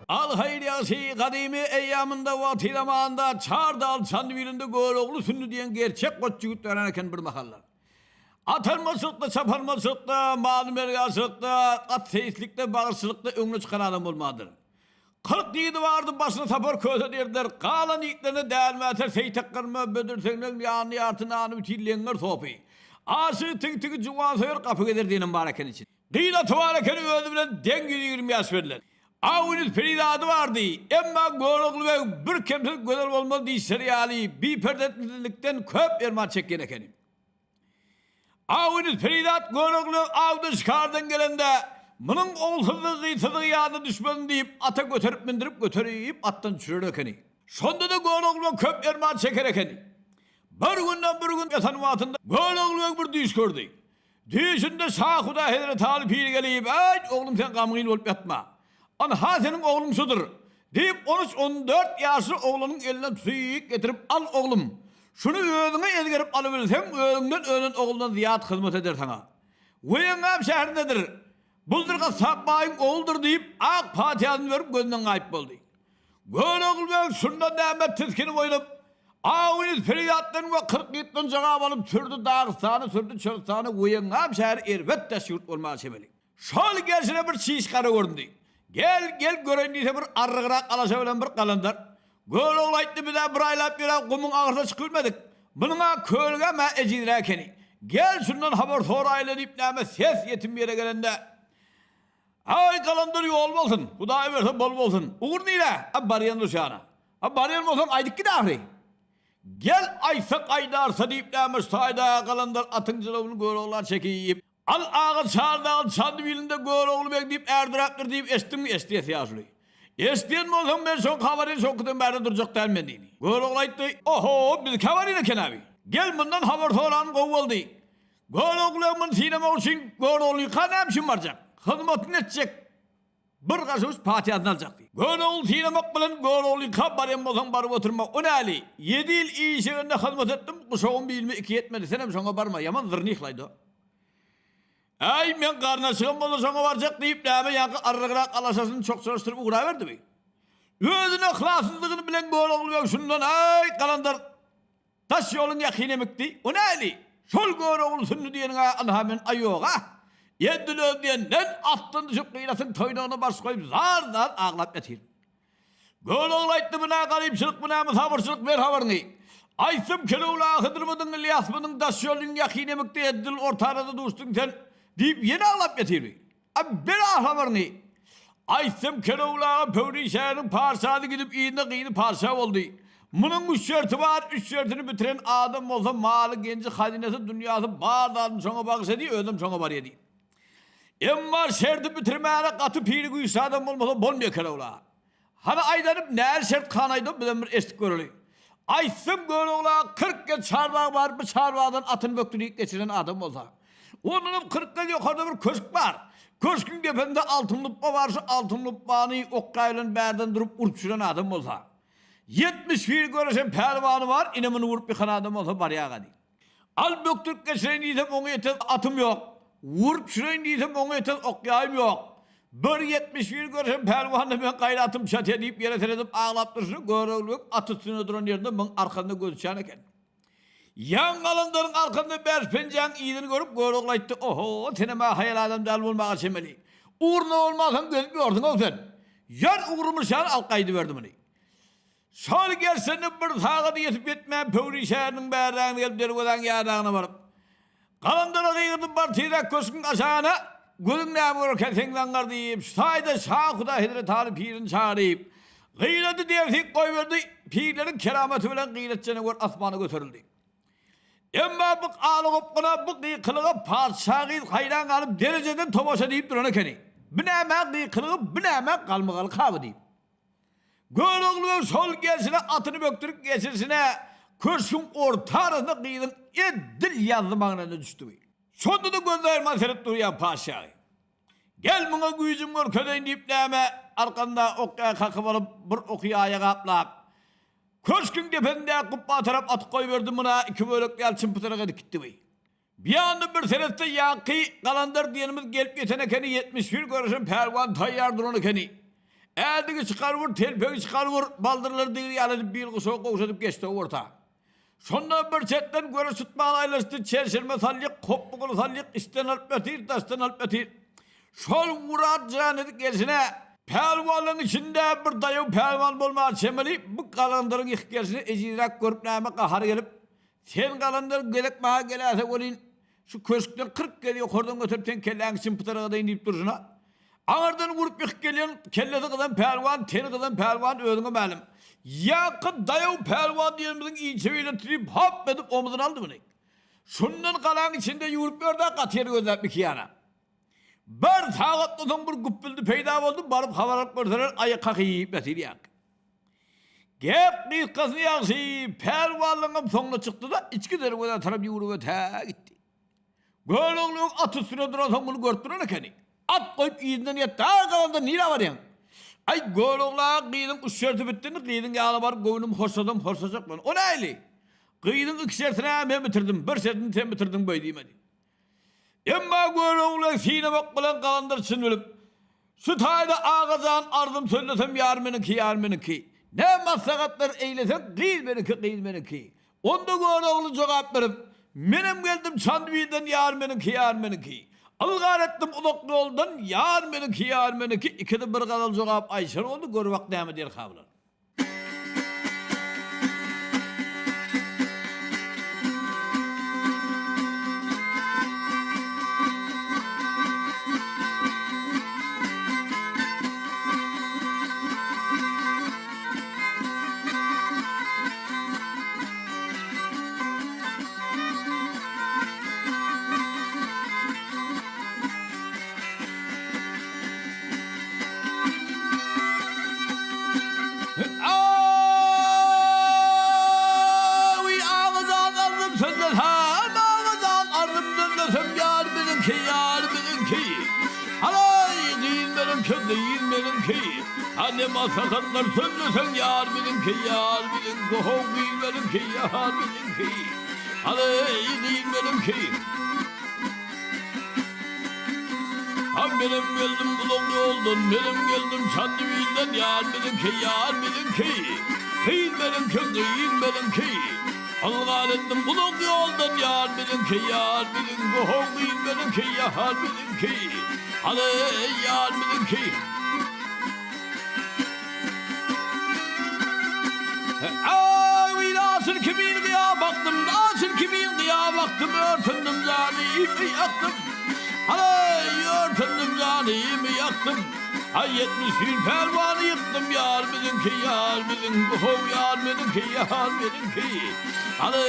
Al haýyr ýagşy gadymy eýýamynda wagty zamanynda çar dal Çandybilinde Görogly Sünni diýen gerçek goç jigit dörän eken bir mahallar. At almaçylykda, çaparmaçylykda, mal-mergaçylykda, at seýislikde, bagyrçylykda öňüne çykan adam bolmandyr. 40 ýigidi bardy, başyna Sapar köse diýerdiler. Galan ýigitlerine Dälmäter, Seýtek gyrma, Bedir seňňek, ýanyny ýarty nany bütin leňňer sopy. Aşygy tig-tigi juwansöýer gapy gezer diýenem bar eken içinde. Gyz aty bar ekeni özi bilen deň 120 ýaş berlen. Awunyz perizady bardy. Emma Görogly beg bir kemsiz gözel bolmaz diýişleri ýaly biperzentlilikden köp erman çekýän ekeni. Awunyz perizat Görogly awdan şikardan gelende munuň ogulsyzlygy gyzsyzlygy ýadyna düşmesin diýip ata göterip mündürip göterip atdan düşürer ekeni. Şonda-da Görogly beg köp erman çeker ekeni. Bir günden bir gün ýatan wagtynda Görogly beg bir düýş gördi. Düýşünde Şahuda hezreti Aly pir gelip, Äýt, oglum sen gamgyn bolup ýatma. Ynha seniň ogluň şudur. Diýip, on üç-on dört ýaşly oglanyň elinden tutup getirip, Al, oglum, şuny özüňe ezgerip alybilseň, özüňden önen oguldan zyýat hyzmat eder saňa. Weýeňňam şäherindedir. Buldur gassap baýyň ogludyr diýip, ak patyýasyny berip gözünden gaýyp boldy. Görogly beg şunda näme tisginip oýnap, Awyz perýatdan we 40 ýytdan jogap alyp sürdi Dagystany, sürdi çölüstany, Weýeňňam şäheri erbet daş ýurt bolmaga çemeli. Şol gelşine bir çiş gara göründi. Gel, gel göreýin diýse bir arrygrak alaşa bilen bir galandar. Görogly aýtdy biz-ä bir aýlap ýöräp gumuň agyrsyna çykybilmedik. Munuň-a kölgäm-ä ejizräk ekeni. Gel şundan habar soraýly diýip näme ses ýetim ýere gelende, Aý, galandar ýol bolsun, Hudaý berse bol bolsun. Ugur nirä? A barýan duşana. A barýan bolsaň aýdyp git ahyry. Gel aýtsak aýdarsa diýip näme şu taýda galandar atyň jylawyny Görogla çekip, Al aga Çardagyl Çandybilinde Görogly beg diýip ärdiräpdir diýip eşitdiňmi? Eşitýäs ýaşuly. Eşidýän bolsaň men şoň habaryny şoňkudan bärde durjak däl men diýdi. Görogly aýtdy, Oho, bizi habaryny eken abi. Gel mundan habar soranym gowy boldy. Görogly muny synamak üçin Göroglyka näme üçin barjak? Hyzmatyny etjek. Bir gaşuç patyýasyny aljak diýdi. Görogly synamak bilen Göroglyka barýan bolsaň baryp oturma. O näli? Ýedi ýyl işiginde hyzmat etdim, guşagym bilime iki ýetmedi. Senem şoňa barma, ýaman zyrnyhlaýda. Äý, meň garnaşygym bolsa şoňa barjak diýip, näme ýaňky arrygrak alaşasyny çokjalaşdyryp ugraberdi bi. Özüne yhlassyzlygyny bilen Görogly beg şundan, Äý, galandar, daş ýoluň ýakyn emikdi. O näli? Şol Görogly sünni diýeniň-ä ynha men aýoga. Edil öz diýenden atdan düşüp gyratyň toýnagyna baş goýup zar-zar aglap ýatyr. Görogly aýtdy, Bu nä garypçylyk, bu näme sabyrçylyk, ber habaryňy. Aýtsam, Kelewla Hydyrmydyň, Ylýasmydyň, daş ýoluň ýakyn emikde edil orta arada duşduň sen, diýip, ýene aglap ýatyr. A, ber habaryňy. Aýtsam, Kelewla aga Pöwriz şäheriniň patyşasy gidip, yzyna gyzy patyşa boldy. Munuň üç şerti bar, üç şertini bitiren adam bolsa, maly, genji, hazynasy, dünýäsi, bar zadyny şoňa bagyş edýär, özem şoňa barýar diýip. Emma şerti bitirmäne gaty piri güýçli adam bolmasa bolmaýar Kelewla. Hany aýdanyp näl şert kan aýdam bizem bir eşdip göreli. Aýtsam Görogla 40 gez çarbag bar bu çarbagdan atyny bökdürip geçiren adam bolsa. Ondanam 40 gez ýokarda bir köşk bar. Köşküň depesinde altyn lupba bar şu altyn lupbany okgaý bilen bärden durup urup düşüren adam bolsa. 71 göreşen pälwany bar ine muny urup ýykan adam bolsa barýaga diý. Al bökdürip geçireýin diýsem oňa ýeten atym ýok. Urup düşüreýin diýsem oňa ýeten ok-ýaýym ýok. Bir 71 görşem pälwanda meň gaýratym çatýa diýip ýere seredip aglap durşuna Görogly beg at üstünde duran ýerinde muň arkasynda gözi çan eken. Ýaňy galandaryň arkasynda bäş penjäň yzyny görüp Görogly aýtdy, Oho, senem-ä haýal adam däl bolmaga çemeli. Ugruna bolmansoň gezip ýörsüň-ow sen. Ýör ugrumy şan alyp gaýdyberdi muny. Şol gelsende bir sagady ýetip ýetmän Pöwri şäheriniň bärrägine gelip derwezäň ýanagyna baryp, Galandara gygyrdy, Bar tizräk köşgüň aşagyna, gözüň näme görerkä seň zaňňar diýip, şu taýda Şahuda hezreti Aly pirini çagyryp, gyrady, dersik goýberdi, pirleriň keramaty bilen gyrat janawar asmana göterildi. Emma bu galagopguna, bu gykylyga patyşa gyz haýran galyp derejeden tomaşa diýip duran ekeni. Bu nämä gykylygy, bu nämä galmagaly kaby diýip. Görogly beg şol gelşine atyny bökdürip geçirişine köşgüň orta arasynda gyzyň edil ýazzy maňlaýyna düşdügi. Şonda-da gözüni aýyrman seredip durýan patyşagy. Gel muňa güýjümi görkezeýin diýip näme, arkanynda ok-ýaý kakyp alyp, bir oky ýaýa gaplap, köşgüň depesindäki gupba tarap atyp goýberdi, muna iki bölek ýaly çym-pytrak edip gitdi bi. Biýanda bir seretse ýaňky galandar diýenimiz gelip ýeten ekeni, 71 göreşen pälwan taýýar duran ekeni. Ädigi çykar wur, telpegi çykar wur, baldyrlary digir ýaly edip bil guşagy gowşadyp geçdi orta. Şonda bir çetden göreş tutmaga aýlaşdy, çerşirme salýyk, hopbugyny salýyk, içden alyp ýatyr, daşdan alyp ýatyr. Şol Myrat jan edip gelşine, pälwanlaryň içinde bir daýaw pälwan bolmaga çemeli, bu galandaryň ýykyk gelşini ejizräk görüp näme gahary gelip, Sen galandar gezek maňa geläýse welin, şu köşkden 40 gez ýokardan göterip seň kelläňi çym-pytyragadaýyn diýip durşuna, Aňyrdan urup ýykyp gelýän kellesi gyzan pälwan, teni gyzan pälwan özüňe mälim. Ýaňky daýaw pälwan diýenimiziň inçe bili tüýüp hop edip omzuny aldy muny. Şundan galaň içinde ýüwrüp ýördi-ä gaty ýer gözläp iki ýana. Bir sagatdan soň bir güpbüldi peýda boldy, baryp habar alyp görseler aýak kakyp ýatyr ýaňky. Gep gysgasyny ýagşy, pälwanlygyňam soňuna çykdy-da, içki derwezä tarap ýüwrüp ötä gitdi. Göroglynyň at üstünde duransoň muny görüp duran ekeni. At goýup yzyndan ýetdi, Aý, galandar, nirä barýaň? Aý, Görogly aga, gyzyň üç şerti bitdi, indi gyzyň ýanyna baryp göwnüm hoşlasam hoşlaşjak men. O nähili? Gyzyň iki şertini-ä men bitirdim, bir şertini sen bitirdiň beý diýmedi. Emma Görogly synamak bilen galandar çyn bilip, Şu taýda aga jan arzym sözlesem ýar meniňki, ýar meniňki. Ne maslahatlar eýleseň gyz meniňki, gyz meniňki. Onda Görogly jogap berip, Menem geldim Çandybilden ýar meniňki, ýar meniňki. Ylgar etdim uzak ýoldan ýar meniňki, ýar meniňki. Ikisi bir gazal jogap aýyşar boldy, gör bak näme diýerka bular. Awy agyzan arzym sözlesem, agyzan arzym sözlesem, ýar biziňki, ýar biziňki. Halaý, gyz meniňki, gyz meniňki. Ha ne maslahatlar sözleseň, ýar biziňki, ýar biziňki, how gyz meniňki, ýar biziňki. Halaý, gyz meniňki. Ha menem geldim uzak ýoldan, menem geldim Çandybilden, ýar biziňki, ýar biziňki. Gyz meniňki, gyz meniňki. Ylgal etdim uzak ýoldan, ýar biziňki, ýar biziňki, how gyz meniňki, ýar biziňki. Hany, ýar biziňki. Aý, asyl kimin gyýa bakdym, asyl kimin gyýa bakdym, örtündim janymy ýakdym. Aý, örtündim janymy ýakdym. Aý, 70 ýyl pälwany ýykdym, ýar biziňki, ýar biziňki, how ýar meniňki, ýar meniňki. Aý,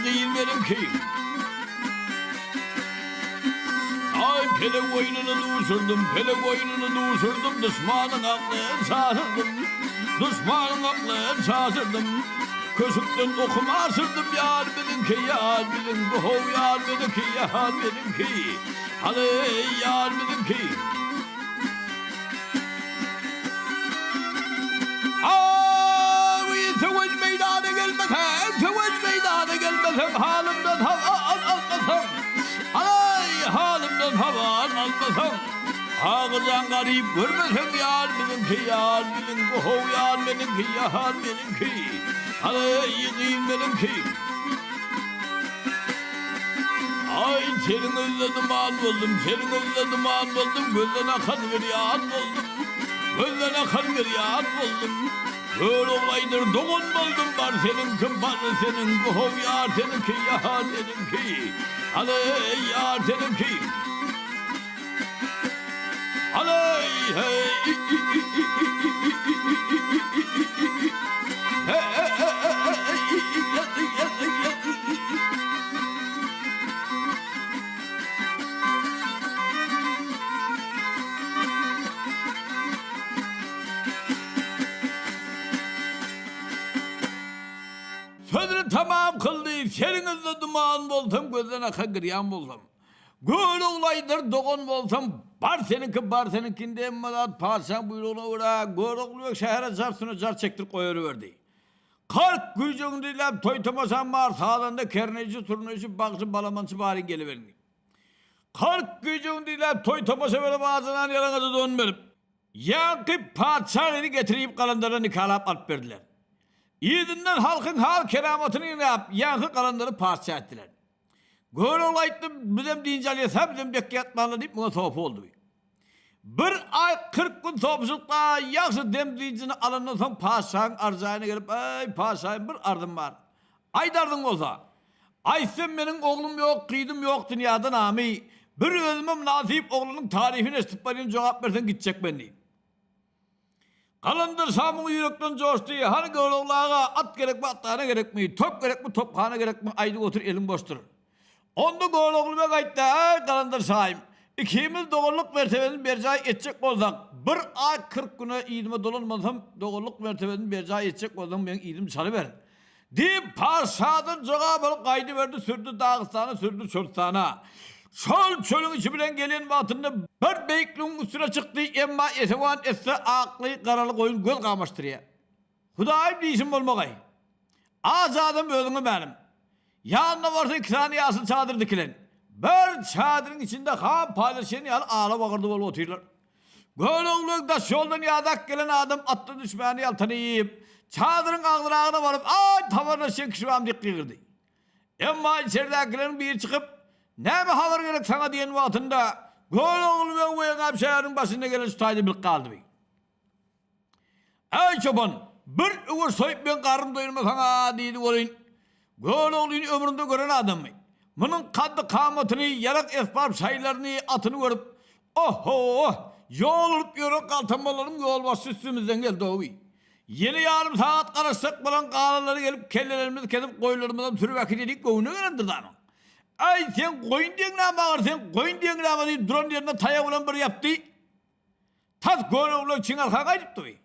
gyz meniňki. Aý, pelek oýnuny duşurdym, pelek oýnuny duşurdym, Duşmanyň aklyny çaşyrdym, duşmanyň aklyny çaşyrdym. Köşükden okum aşyrdym, ýar biziňki, ýar biziňki, how ýar meniňki, ýar meniňki, hany, ýar biziňki. Aý, söweş meýdana gelmeseň, söweş meýdana gelmeseň, halymdan habar almasaň, aý, halymdan habar almasaň, agyjan garyp görmeseň, ýar biziňki, ýar biziňki, how ýar meniňki, ýar meniňki, aý, gyz meniňki. Aý, seniň yzda duman boldum, seniň yzda duman boldum, Gözden akan girýan boldum, gözden akan girýan boldum. Görogly aýdyr dogan boldum, bar seniňki, bar seniňki, how ýar seniňki, ýar meniňki, hany, ýar seniňki. Hany, heý, i-i-i-i-i-i-i-i-i-i-i. Seriňizde duman bolsam, gözden aka girýan bolsam. Görogly aýdar, dogan bolsam, bar seniňki, bar seniňki, indi hemme zat patyşaň buýrugyna görä, Görogly beg şähere jar üstüne jar çekdirip goýaryberdi. 40 güýjüňi diläp toý-tomaşam bar, sazanda, kerneýçi, surnaýçy, bagşy, balamançy baryň geliberiň diýip. 40 güýjüňi diläp toý-tomaşa berip ajynan ýalaňajy don berip, ýaňky patyşa gyzy getirip galandara nikalap alyp berdiler. Yzyndan halkyň hal-keramatyny ýygnap, ýaňky galandary patyşa etdiler. Görogly aýtdy, bizem dynç alýas-a, bizem dek ýatmanlar diýip, muňa sopy boldy. Bir aý 40 gün sopuşykda ýagşy dem-dynjyny alandan soň patyşahyň arjaýyna gelip, Eý, patyşahym, bir arzym bar. Aýt arzyň bolsa. Aýtsam meniň oglum ýok, gyzym ýok dünýäde namy, bir özüme mynasyp oglanyň tarypyny eşidip barýan jogap berseň gitjek men diýip. Galandar şa muňa ýürekden joşdy, Hany Görogly aga, at gerekmi, athana gerekmi, top gerekmi, tophana gerekmi, aýdyp otur, eliň boşdur. Onda Görogly beg aýtdy, Äý, Galandar şaýym, ikimiz doganlyk mertebesini berjaý etjek bolsak, bir aý 40 güne yzyma dolanmasam, doganlyk mertebesini berjaý etjek bolsaň, meň yzymy çalyber. Diýip, patyşadan jogap alyp gaýdyberdi, sürdi Dagystana, sürdi çölüstana. Şol çölüň içi bilen gelen wagtynda bir beýikligiň üstüne çykdy, emma esewan etse akly, garaly goýun göz gamaşdyrýar. Hudaýym diýşim bolmagaý. Aç adam özüňe mälim. Ýanyna barsa iki sany ýaşyl çadyr dikilen. Bir çadyryň içinde han paýlaşýan ýaly ala-wagyrdy bolup otyrlar. Görogly daş ýoldan ýadak gelen adam atdan düşmäni ýaltanyp, çadyryň agzyragyna baryp, Aý, habarlaşýan kişi barmy diýip gygyrdy. Emma içerdäkileriň biri çykyp, Näme habar gerek saňa diýen wagtynda, Görogly beg weýňäp şäheriň başynda gelen şu taýda bilip galdy. Äý, çopan, bir öwür soýup meň garnym doýurmasaň-a, diýdi welin, Göroglyny ömründe gören adammy? Munuň kaddy-kamatyny, ýarak-esbap şaýlaryny, atyny görüp, O-ho-o, ýol urup ýören galtamanlaryň ýolbaşçysy üstümizden geldi-ow. Ýene ýarym sagat garaşsak bolan galanlary gelip kellelerimizi kesip goýunlarymyzam sürüp äkidýär diýip göwnüne gelendir zadyň. Äý, sen goýun diýeň näme agyr, sen goýun diýeň näme diýip duran ýerinde taýagy bilen bir ýapdy. Tas Görogly çiňarka gaýdypdy.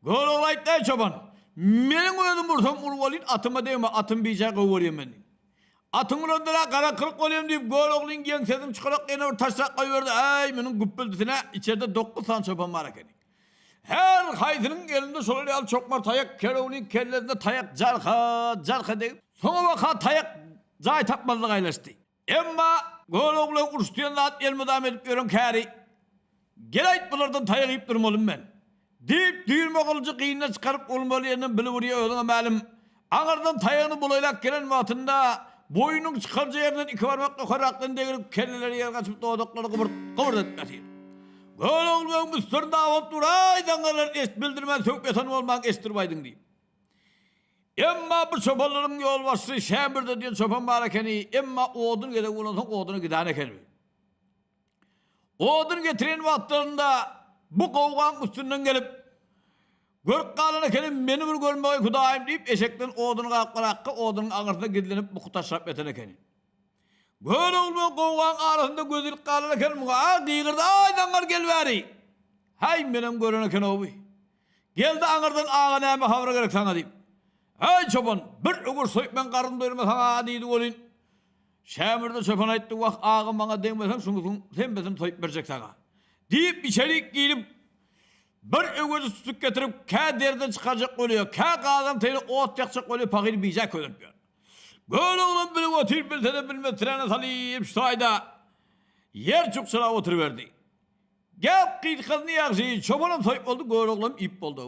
Görogly aýtdy, Eý, çopan, meniň özüm ursam ur welin, atyma degme, atym bijaý gowy görýän men diýip. Atyň uranda-da gara kyryk bolýan diýip, Göroglyň ýeňsesini çykarak ýene bir taşlap goýberdi, Äý, munuň güpbüldisine içerde dokuz sany çopan bar ekeni. Her haýsynyň elinde şolar ýaly çokmar taýak, Keroglyň kellesine taýak jarka, jarka degip, soňabaka taýak jaý tapmazlyk aýlaşdy. Emma Görogly uruş diýen zat elmydam edip ýören käri. Gel-aýt bulardan taýak iýip durmalymy men? Diýip, düýrme gylyjy gyndan çykaryp urmaly ýerinden bilip urýar özüňe mälim. Aňyrdan taýagyny bulaýlap gelen wagtynda boýnunyň çykarja ýerinden iki barmak ýokarrakdan degrip, kelleleri ýere gaçyp dodaklary gybyrt, gybyrt edip ýatyr. Görogly begiň üstlerinde abanyp dur, Aý, zaňňarlar, eşit bildirmän sögüp ýatan bolmaň, eşitdirip aýdyň diýip. Emma bu çopanlaryň ýolbaşçysy Şämürde diýen çopan bar ekeni, emma odun gezegi bolansoň oduna gidän ekeni. Odun getiren wagtlarynda bu gowgaň üstünden gelip, Görüp galan ekeni, meni bir görmegeý Hudaýym diýip, eşekden oduny gapgarakka odunyň aňyrsyna gizlenip buky taşlap ýatan ekeni. Görogly bilen gowgaň arasynda gözi ilip galan eken muňa, a gygyrdy, Aý zaňňar gel bäri! Häý, menem gören eken-ow. Geldi aňyrdan aga näme habar gerek saňa diýip. Äý çopan, bir öwür soýup meň garnym doýurma saňa diýdi welin, Şämürde çopan aýtdy, wah aga maňa degmeseň şuňusyň hemmesini soýup berjek saňa. Diýip içerik girip, bir öwezi tutup getirip, kä derden çykarjak bolýar, kä gazan teýine ot ýakjak bolýar, pahyr bijaý kösenip ýör. Göl oglan bilip otyr, bilse-de bilmez trene salyp şu taýda ýer çukçalap oturyberdi. Gep gysgasyny ýagşy, çopanam soýup boldy, Göroglam iýip boldy.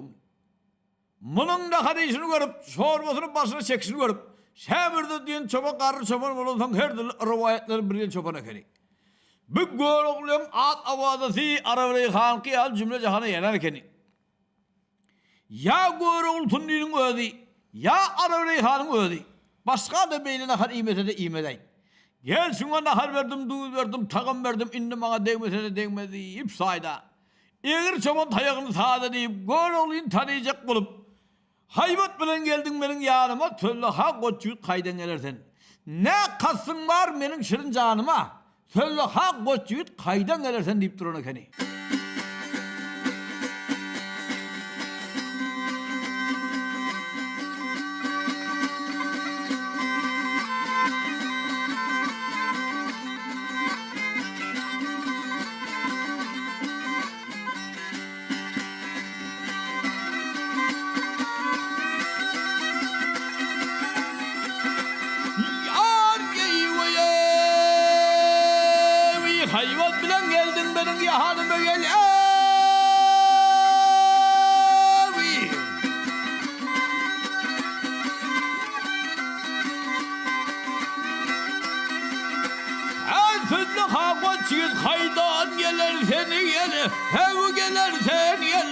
Munuň nahar iýşini görüp, çorbasyny başyna çekişini görüp, Şämürde diýen çopan garry çopan bolansoň her dürli rowaýatlary bilýän çopan ekeni. Bu Göroglyň at-owazasy Arabireýhanky ýaly jümle-jahana ýaýran ekeni. Ýa Görogly Tünliniň özi, ýa Arabireýhanyň özi. Başga-da beýle nahar iýmese-de iýmez-äý. Gel şuňa nahar berdim, duz berdim, tagam berdim, indi maňa degmese-de degmez diýip saýda. Egri çopan taýagyny sada diýip, Göroglyny tanaýjak bolup, Haýbat bilen geldiň meniň ýanyma, Sözle ha goç ýigit kaýdan geler sen? Ne kasdyň bar meniň şirin janyma, Sözle ha goç ýigit kaýdan geler sen diýip duran ekeni. haýbat bilen geldiň meniň ýahanyma gel eý. Äý sözli hagoç ýigit haýdan geler seni gel hew geler sen gel.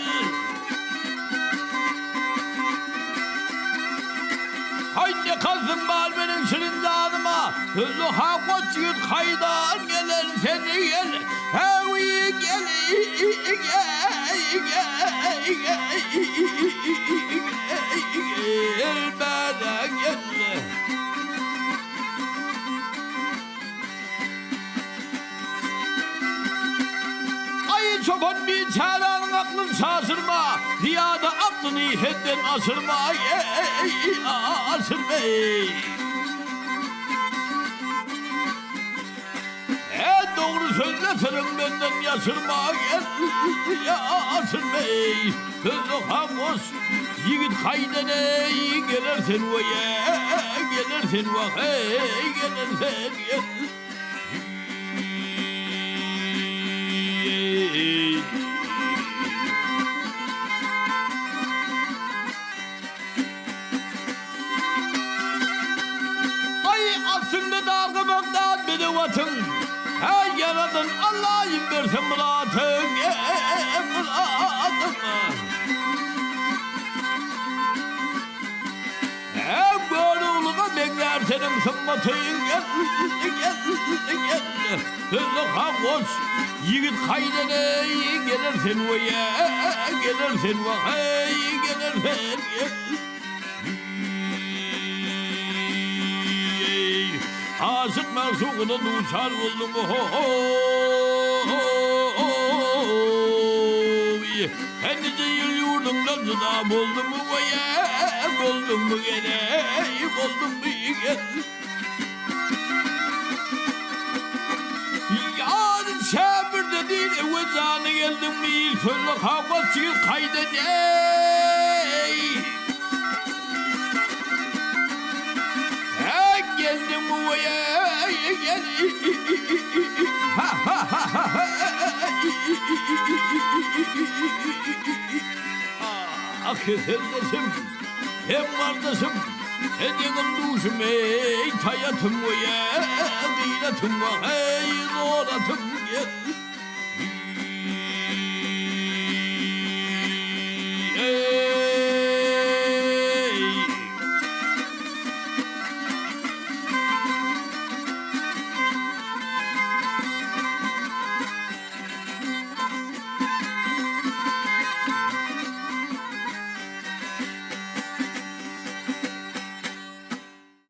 Haý ne kasdym bar meniň şirin janyma Sözli hagoç ýigit haýdan geler seni gel hew gel gel bäre gel. Aý çopan biçäräniň aklyny çaşyrma, Zyýada aklyny hetden aşyrma, eý, aşyrma, eý. He, dogry sözle syryň menden ýaşyrma, aşyrma, eý. Sözle hamoş, ýigit haýdan, eý, geler sen we, geler sen wah, eý, geler sen, gel. Aý aslynda dargamak däl bedew atyň, Häý ýaradan Allaýym bersin myratyň, myratyň. Häý Göroglyga meňzär seniň symmatyň, gel, gel, gel. Sözde hagoç, ýigit haýdan eý, geler sen weýe, geler sen waheý, geler sen, gel. Aşyk magşugyna duçar boldum ho-ho-ho-oý. Henize ýyl ýurduňdan jyda boldum weýe, boldummy geleý, boldummy gel. Ýar şäbirde diýil öwez jana geldiňmi, sözle hawa çyg kaýda eý. Hä geldiňmi weýe gel. Ha ha ha ha ha. Ah keseldeşim, hem gardaşym, Edenim duşum eý taýatym weýe, Gyýratym wah eý zoratym gel.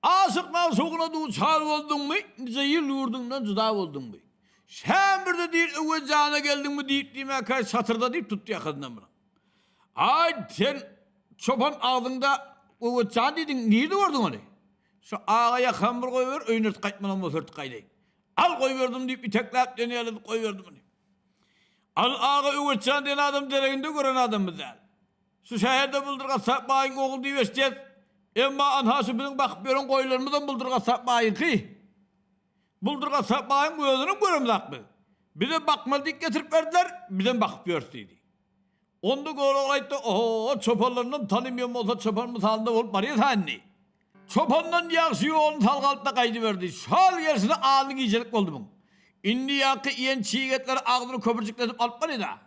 Aşyk magşugyna duçar bolduňmy, Nije ýyl ýurduňdan jyda bolduňmy? Şämbirde diýr Öwez jana geldiňmi diýip diýmäkä şatyrda diýip tutdy ýakasyndan muny. Aý sen çopan agzyňda Öwez jan diýdiň nirde gördüň ony? Şu aga ýakamy bir goýber öýüne ertip gaýtmalam bolsa ertip gaýdaýyn. Al goýberdim diýip itekläp diýen ýaly edip goýberdi muny. Al aga Öwez jan diýen adam dereginde gören adamymyz däl. Şu şäherde Buldur gassap baýyň ogly diýip eşidýäs. Emma anha şu biziň bakyp ýören goýunlarymyzam Buldur gassap baýyňky. Buldur gassap baýyň özünem göremzak biz. Bize bakmaly diýip getirip berdiler, bizem bakyp ýörüs diýdi. Onda Görogly aýtdy, Oho, çopanlarynam tanymýan bolsa çopan mysalynda bolup barýas-a indi. Çopandan ýagşy ýoluny salgy alyp-da gaýdyberdi. Şol gelşine aly gijelik boldy muň. Indi ýaňky iýen çig etleri agzyny köpürjikledip alyp barýa-da.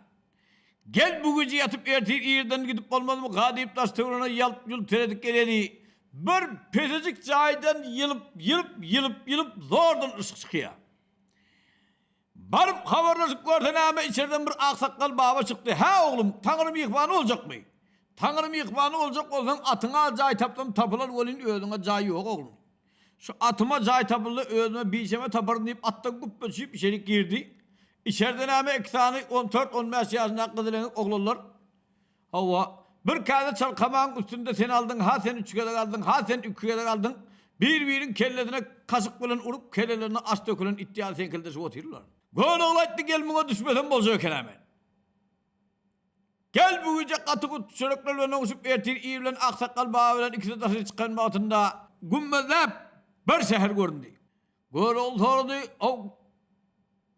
Gel bu gije ýatyp ertir irden gidip bolmazmy ga diýip daş töweregine ýalt-ýult seredip geleni bir pesejik jaýdan ýylyp ýylyp ýylyp ýylyp zordan yşyk çykýar. Baryp habarlaşyp görse näme içerden bir aksakgal baba çykdy hä oglum Taňry myhmany boljakmy? Taňry myhmany boljak bolsaň atyňa jaý tapsam tapylar welin özüňe jaý ýok oglum. Şu atyma jaý tapyldy özüme biçeme taparyn diýip atdan güpbe düşüp içerik girdi. Içerde näme iki sany on dört-on bäş ýaşyndaky gyzyleňek oglanlar. Hawa, bir käse çalkamagyň üstünde sen aldyň, ha sen üç gezek aldyň, ha sen iki gezek aldyň. Bir-biriniň kellesine kaşyk bilen urup, kellelerine aş dökülen it ýaly seňkildeşip otyrlar. Gönogly aýtdy, Gel muňa düşmesem boljak eken-ä men. Gel bu gije gaty gut çörekler bilen oňşup ertir ir bilen aksakgal baba bilen ikisi daşary çykan wagtynda gümmezläp bir şäher göründi. Görogly sorady, Ow!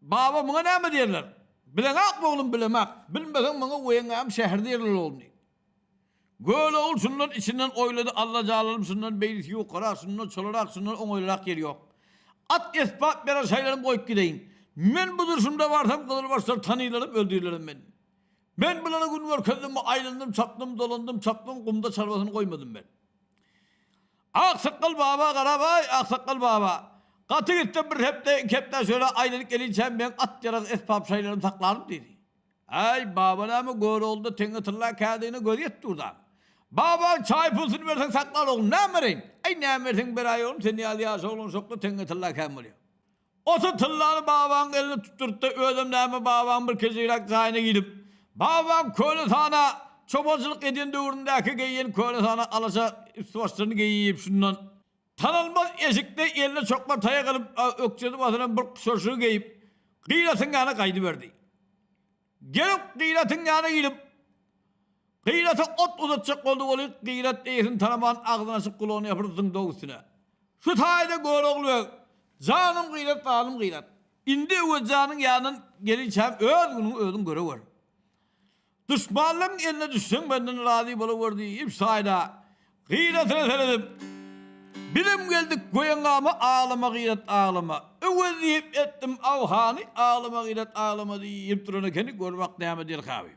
Baba, muňa näme diýerler? Bileňakmy, oglum, bilemak. Bilmeseň, muňa weýeňňäm şäher diýerler, oglum, diýdi. Görogul şundan içinden oýlady, Alla jalalym şundan beýlisi ýukarak, şundan çolarak, şundan oňaýlyrak ýer ýok. At esbap berer şaýlarymy goýup gideýin. Men bu durşumda barsam gyzylbaşlar tanylaram, öldürirlerem meni. Men bulara gün görkezdimmi, aýlandym, çapdym, dolandym, çapdym, gumda çarwasyny goýmadym men. Aksakgal baba Garabaý, aksakgal baba, gaty gitse bir hepde, iki hepde şöyle aýlanyp gelinçäm meň at-ýarag esbap şaýlarym saklanym diýdi. Äý, baba näme Görogluda teňňe tylla kädigine gözi ýetip dur-da. Baba, çaý pulsuny berseň saklar oglum, näme bereýin? Äý, näme berseň beräý oglum, sen ýaly ýaş oglan şokda teňňe tylla kän bolýar. Ota tyllany babaň eline tutdurtdy, özem näme babaň bir kiçiräk jaýyna girip, babaň köne sana çopançylyk edýän döwründäki geýen köne sana alaşa üst-başlaryny geýip, şundan tanalmaz eşikde eline çokma taýak alyp, ökjesi basylan bir şorşugy geýip, Gyratyň ýanyna gaýdyberdi. Gelip Gyratyň ýanyna girip, Gyrata ot uzatjak boldy welin, Gyrat eýesini tanaman agzyny açyp gulagyny ýapyryp zyňdy üstüne. Şu taýda Görogly beg, Janym Gyrat, zalym Gyrat. Indi Öwezjanyň ýanyndan gelinçäm öz günüňi özüň görewer. Duşmanlaryň eline düşseň menden razy bolawer diýip şu taýda Gyratyna seredip, Bizem geldik goýaňgama aglama Gyrat aglama. Öwez diýip etdim aw hany aglama Gyrat aglama diýip duran ekeni gör bak näme diýerkabi.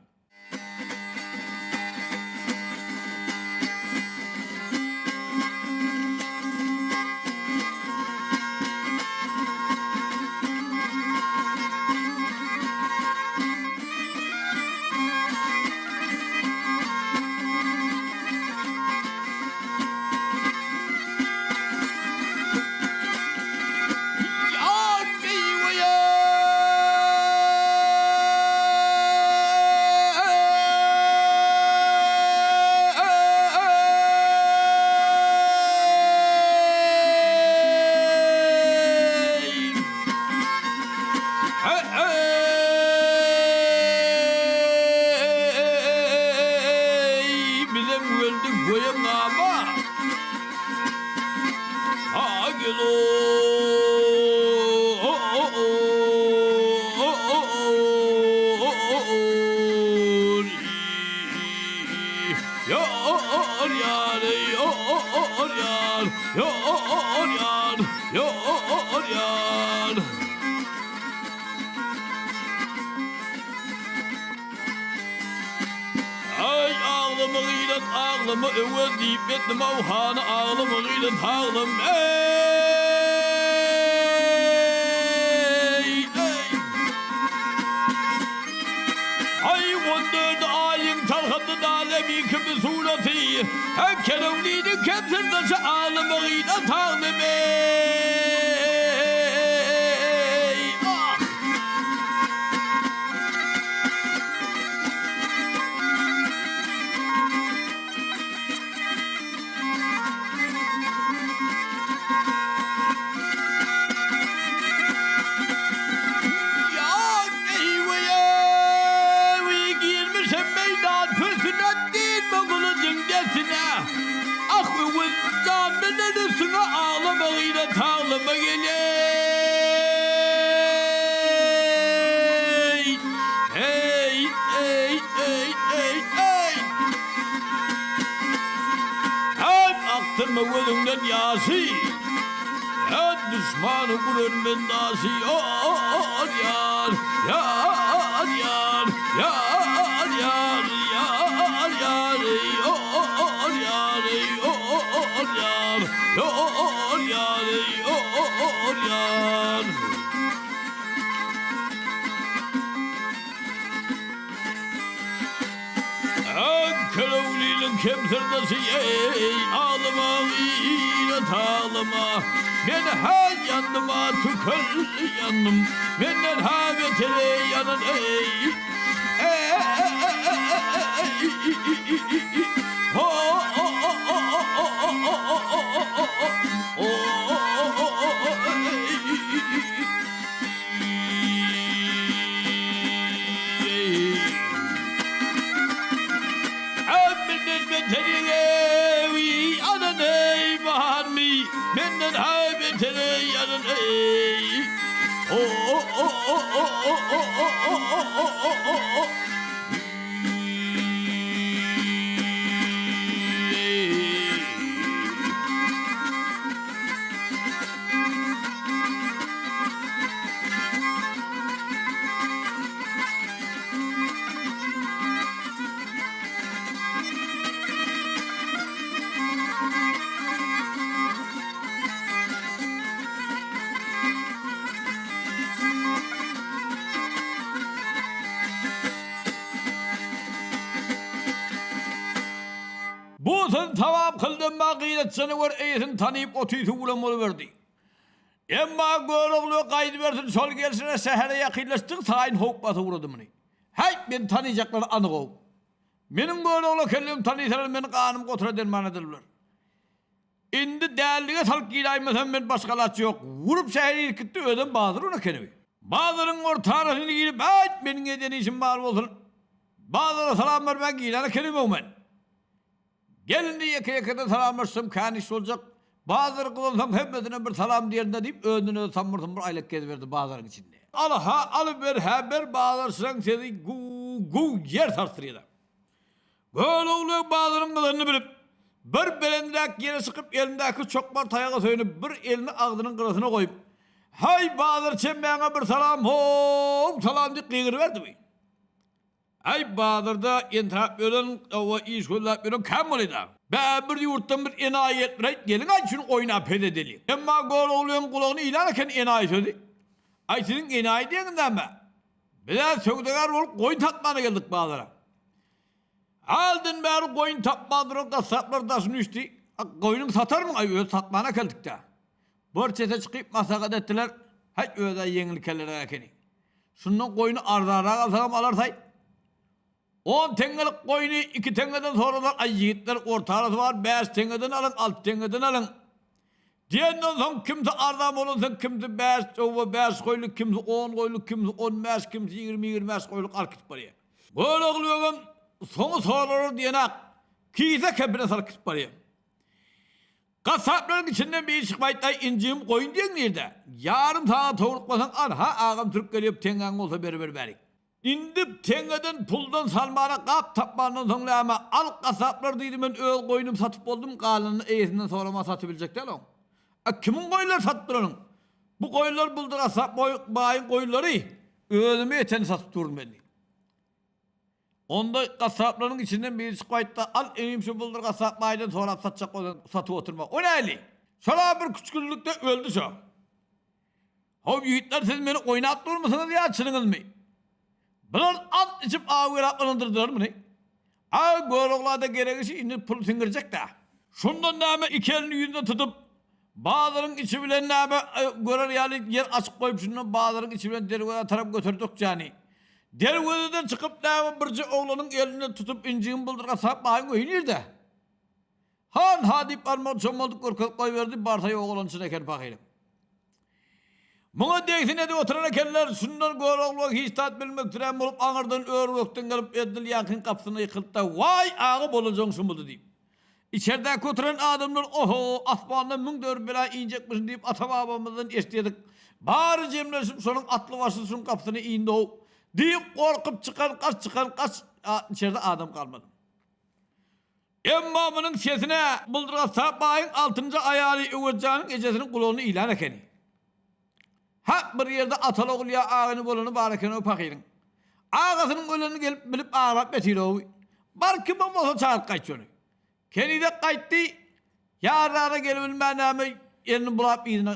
Bizem geldik goýaňama. Aý aglama gyýlan aglama öwez diýip etdim aw hany aglama gyýlan saglam eý eý Aý on dördi aýyň talhady dalemi kimi suraty Hä kelewlini kem syrdaşy aglama gyýlan saglam eý ah. Girmişem meýdan pürsüne, Diýme gylyjyň desine. Ah, Öwez jan menen üstüňe Aglama gyýra taglama geleý. Eý, eý, eý, eý, eý. Hem akdyrma gözüňden ýaşy, Hem duşmany urar men daşy, Ýar, ýar, ýar, ýar, ýar, ýar, ýar, ýar, eý, ýar, ýar, eý, ýar, ýar, ýar, ýar, eý, ýar, ýar. Kelewliniň kemserdesi eý, aglama ilat aglama. Men hä ýandym-a tükel ýandym. Menden hä beter ýanan eý. Menden beteri ýanan eý barmy? Menden ha beteri ýanan eý. O-o-o-o-o-o-o-o-o-o-o-o! Bu söz tamam kyldy emma gyýrat janawar eýesini tanyp otysy ulam boluberdi. Emma Görogly gaýdybersin şol gelşine şähere ýakynlaşdygy saýyn howp basyp ugrady muny. Häý, meni tanyjaklar anyg-ow. Meniň Görogly ekenligimi tanysalar meni ganym gotura derman ederler. Indi dälilige salyp giräýmesem men başga alaç ýok. Urup şähere irkitdi özem bazar ol ekeni. Bazaryň orta arasyna girip, Äýt, meniň eden işim bar bolsun. Bazara salam bermän giren ekenim-ow men. Gel indi ýeke-ýekeden salamlaşsam kän iş boljak. Bazar gyzansoň hemmesine bir salam diýerin-dä diýip, özünden özi sammyr-summur aýlap geziberdi bazaryň içinde. Al-ha, alyber-hä ber bazarçylaryň sesi guw-guw ýer sarsdyrýar. Görogly bazaryň gyzanyny bilip, bir belendräk ýere çykyp elindäki çokmar taýaga söýenip, bir elini agzynyň gyrasyna goýup, Häý, bazarçy hemmäňe bir salam, how, salam diýip gygyryberdi. Aý bazarda entäp ýören oba iş gözläp ýören kän bolýda. Bä bir ýurtdan bir enaýy gelipdir aýt geliň aý şuny oýnap hezil edeliň. Emma Göroglyň gulagyna ilan eken enaýy sözi. Aý siziň enaýy diýeniňiz näme? Biz-ä söwdagär bolup goýun satmana geldik bazara. Hälden bäri goýun tapman duran gassaplar daşyna üýşdi. A goýnuň satarmyň aý özi satmana geldik-dä. Bir çete çykyp maslahat etdiler. Häý öz-ä ýeňil kelleräk ekeni. Şundan goýny arzanrak alsagam alarsaý. On teňňelik goýny iki teňňeden soradylar, aý ýigitler orta arasy bar, bäş teňňeden alyň, alty teňňeden alyň. Diýenden soň kimsi arzan bolansoň kimsi bäş, oba bäş goýluk, kimsi on goýluk, kimsi on bäş, kimsi ýigrimi, ýigrimi bäş goýluk alyp gidip barýar. Görogly begem soňy soralar diýenak, kise kepine salyp gidip barýar. Gassaplaryň içinden biri çykyp aýtdy-aý, injigim goýun diýeň nirde? Ýarym sagat howlukmasaň, anha, agam sürüp gelýär, teňňäň bolsa beriber bärik. Indi teňňeden, puldan salmana gap tapmandan soň näme, al gassaplar diýdi, men öz goýnumy satyp boldum, galanyny eýesinden soraman satybiljek däl oň. A kimiň goýunlary satyp duranyň? Bu goýunlar Buldur gassap baýyň goýunlary, özüme ýeteni satyp durun men diýdi. Onda gassaplaryň içinden biri çykyp aýtdy, Al, inim, şu Buldur gassap baýdan sorap satjak bolsaň, satyp oturma. O näli? Şol-a bir küçgünlikde öldi şo. How, ýigitler, siz meni oýnap durmysyňyz ýa çynyňyzmy? Bular ant içip awy-gerap ynandyrdylar muny. A, Görogla-da gerek işi indi pul siňdirjek-dä. Şundan näme iki elini ýüzüne tutup, Bazaryň içi bilen näme görer ýaly ýer açyp goýup şundan bazaryň içi bilen derwezä tarap göterdi ökjäni. Derwezeden çykyp näme birje oglanyň elinden tutup injigini buldurga sap baýyň öýi nirde? Han ha diýip barmagyny çommaldyp görkezip goýberdi, barsa ýogalan çyn eken pahyryň. Muňa degsin edip oturan ekenler, şundan Görogly hiç zat bilmeksirän bolup aňyrdan ör-gökden gelip edil ýaňkyň gapysyna ýykyldy-da, Waý aga bolajagyň şumydy diýip. Içerdäki oturan adamlar Oho, asmandan 1004 bela injekmişin diýip ata-babamyzdan eşidýärdik. Bary jemlenişip şonuň atly başly şuň gapysyna indi-how! Diýip gorkup çykan gaç, çykan gaç, içerde adam galmady. Emma munuň sesine Buldurgassap baýyň altynjy aýaly Öwezjanyň ejesiniň gulagyna ilen ekeni. Hak bir ýerde ataly-ogul ýa aga-ini bolany bar eken-ow pahyryň. Agasynyň ölenini gelip bilip aglap ýatyr-ow. Bar kimem bolsa çagyryp gaýt şony. Kenizek gaýtdy, ýarara gelibilmän näme elini bulap yzyna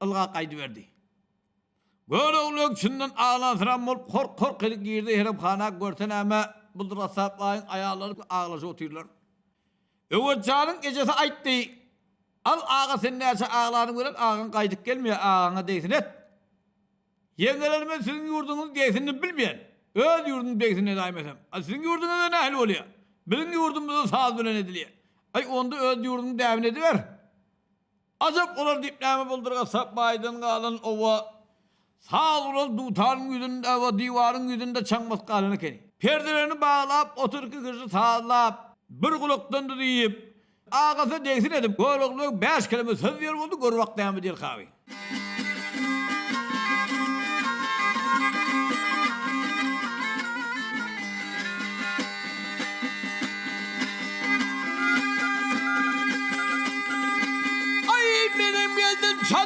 ylgap gaýdyberdi. Görogly çyndan aglansyran bolup hork-hork edip girdi heremhana görse näme Buldurgassap baýyň aýallary aglaşyp otyrlar. Öwezjanyň ejesi aýtdy, Al aga sen näçe aglanyň bilen agaň gaýdyp gelmeýär agaňa degsin et. Ýeňňeler men siziň ýurduňyzyň degsinini bilmeýän. Öz ýurduň degsinini edäýmesem. A siziň ýurduňyzda nähili bolýar? Biziň ýurdumyzda saz bilen edilýär. Aý onda öz ýurduň däbini ediber. Ajap olar diýip näme bolduryga sap baýdan galan oba saz ural dutaryň ýüzünde oba diwaryň ýüzünde çaň basyp galan ekeni. Perdelerini baglap otyrky gyşy sazlap bir gulakdan diýip agasy degsin edip Görogly bäş keleme söz diýer boldy gör bak näme diýer kawy.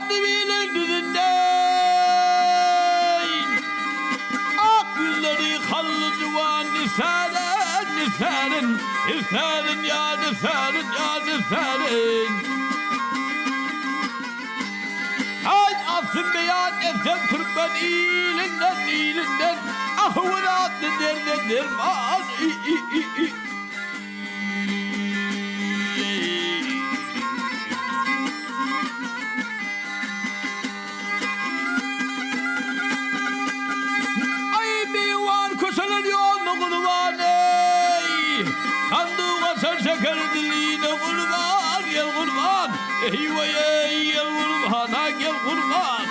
Çandybiliň düzünde Ak ýüzleri hally juwan Nisärin, nisärin, nisärin ýa nisärin, ýa nisärin. Aý aslyn beýan etsem türkmen ilinden, ilinden, Ahun atly derde derman, i-i-i-i. Aý biwan köçeler ýoluna gurban eý Sandyga sen şeker diline gurban gel gurban Eý weý eý gel gurban a gel gurban.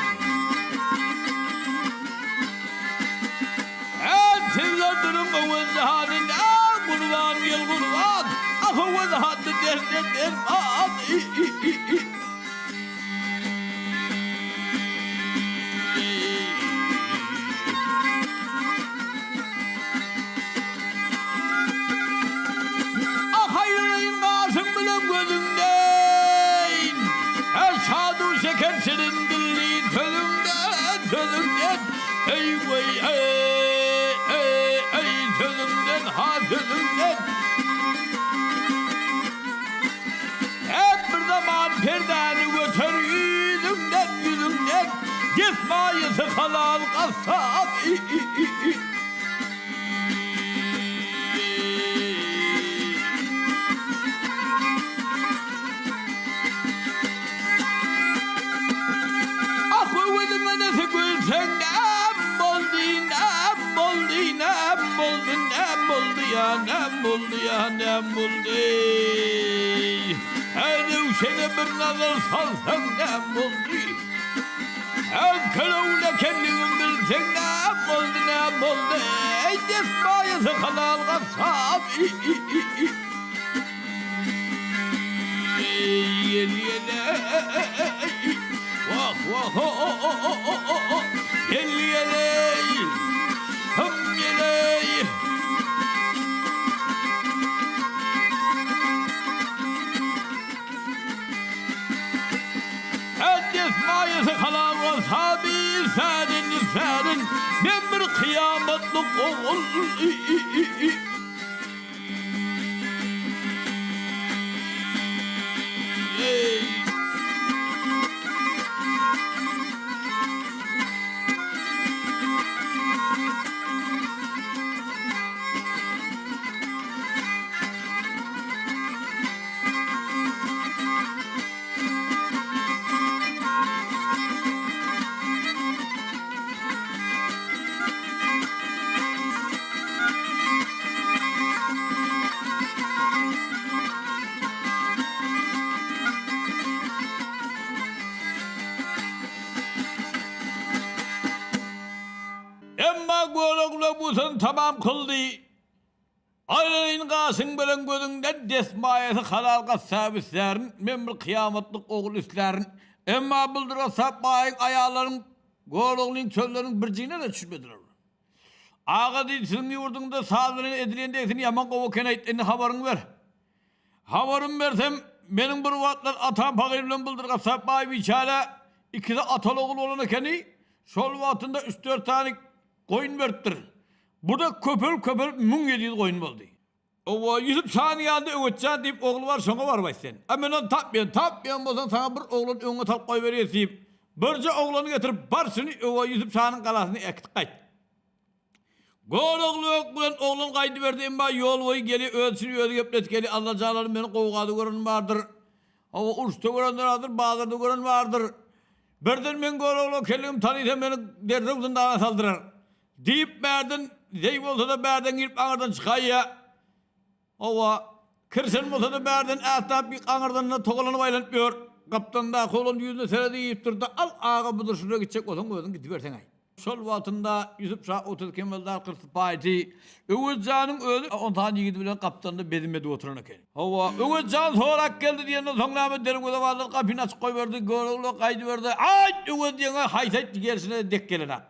Her sizler duruň Öwez hanyň a gurban gel gurban Ah Öwez handy derde derman i i i i. Ah aýrylaýyn gaşyň bilen gözüňden Her şadu şeker şirin dilli sözüňden sözüňden Eý weý eý eý eý sözüňden ha sözüňden. Hep bir zaman perdäni göter ýüzüňden ýüzüňden Desmaýasy halal gassap i i i i. Ah öwezim enesi gülseň näm boldy näm boldy näm boldy näm boldy ýa näm boldy ýa näm boldy Her röwşene bir nazar salsaň näm boldy Her kölewle kendigim bilseň näm boldy näm boldy Eý desmaýasy halal gassap i i i i. Men bir kyýamatlyk ogul. Emma Görogly bu sözüni tamam kyldy. Aýlaýyn gaşyň bilen gözüňden desmaýasy halal gassap islärin, men bir kyýamatlyk ogul islärin. Emma Buldur gassap baýyň aýallaryň Göroglyň sözleriniň birjigine-de düşünmediler. Aga diýdi, siziň ýurduňyzda saz bilen edilýän degsin ýaman gowy eken-aýt, indi habaryňy ber. Habarymy bersem, meniň bir wagtlar atam pahyr bilen Buldur gassap baý biçäre ikisi ataly-ogul bolan ekeni, şol wagtynda üç-dört sany goýun beripdir. Bu-da köpelip-köpelip 1700 goýun boldy. Owa, Ýusup şanyň ýanynda Öwetjan diýip ogly bar, şoňa baryp aýt sen. A men ony tapmaýan, tapmaýan bolsaň saňa bir oglan öňüňe salyp goýberýäs diýip, birje oglany getirip, barşyny Owa Ýusup şanyň galasyna äkidip gaýt. Görogly bilen oglan gaýdyberdi, emma ýol boýy geli öz içini özi gepletdi, Geli, Allajanlarym meni gowgada gören bardyr. Hawa, uruşda görenler bardyr, bazarda gören bardyr. Birden meň Görogly ekenligimi tanysa meni derrew zyndana saldyrar. Diýip bärden zeý bolsa-da bärden girip aňyrdan çykaýýa. Hawa, kirşen bolsa-da bärden ätläp bir aňyrdan-da togalanyp aýlanyp ýör. Gapdalyndaky oglan ýüzüne seredip durdy, Al aga budur şunda gitjek bolsaň özüň gidiberseň-aý. Şol wagtynda Ýusup şa 32 emeldar 40 sypaýysy Öwez janyň özi on sany ýigidi bilen gapdalynda bezim edip oturan eken. Hawa, Öwez jan sorap geldi diýenden soň näme derwezebanlar gapyny açyp goýberdi, Görogly gaýdyberdi. Aýt Öwez diýeňe haýsy aýtdy gelşine dek gelen-ak.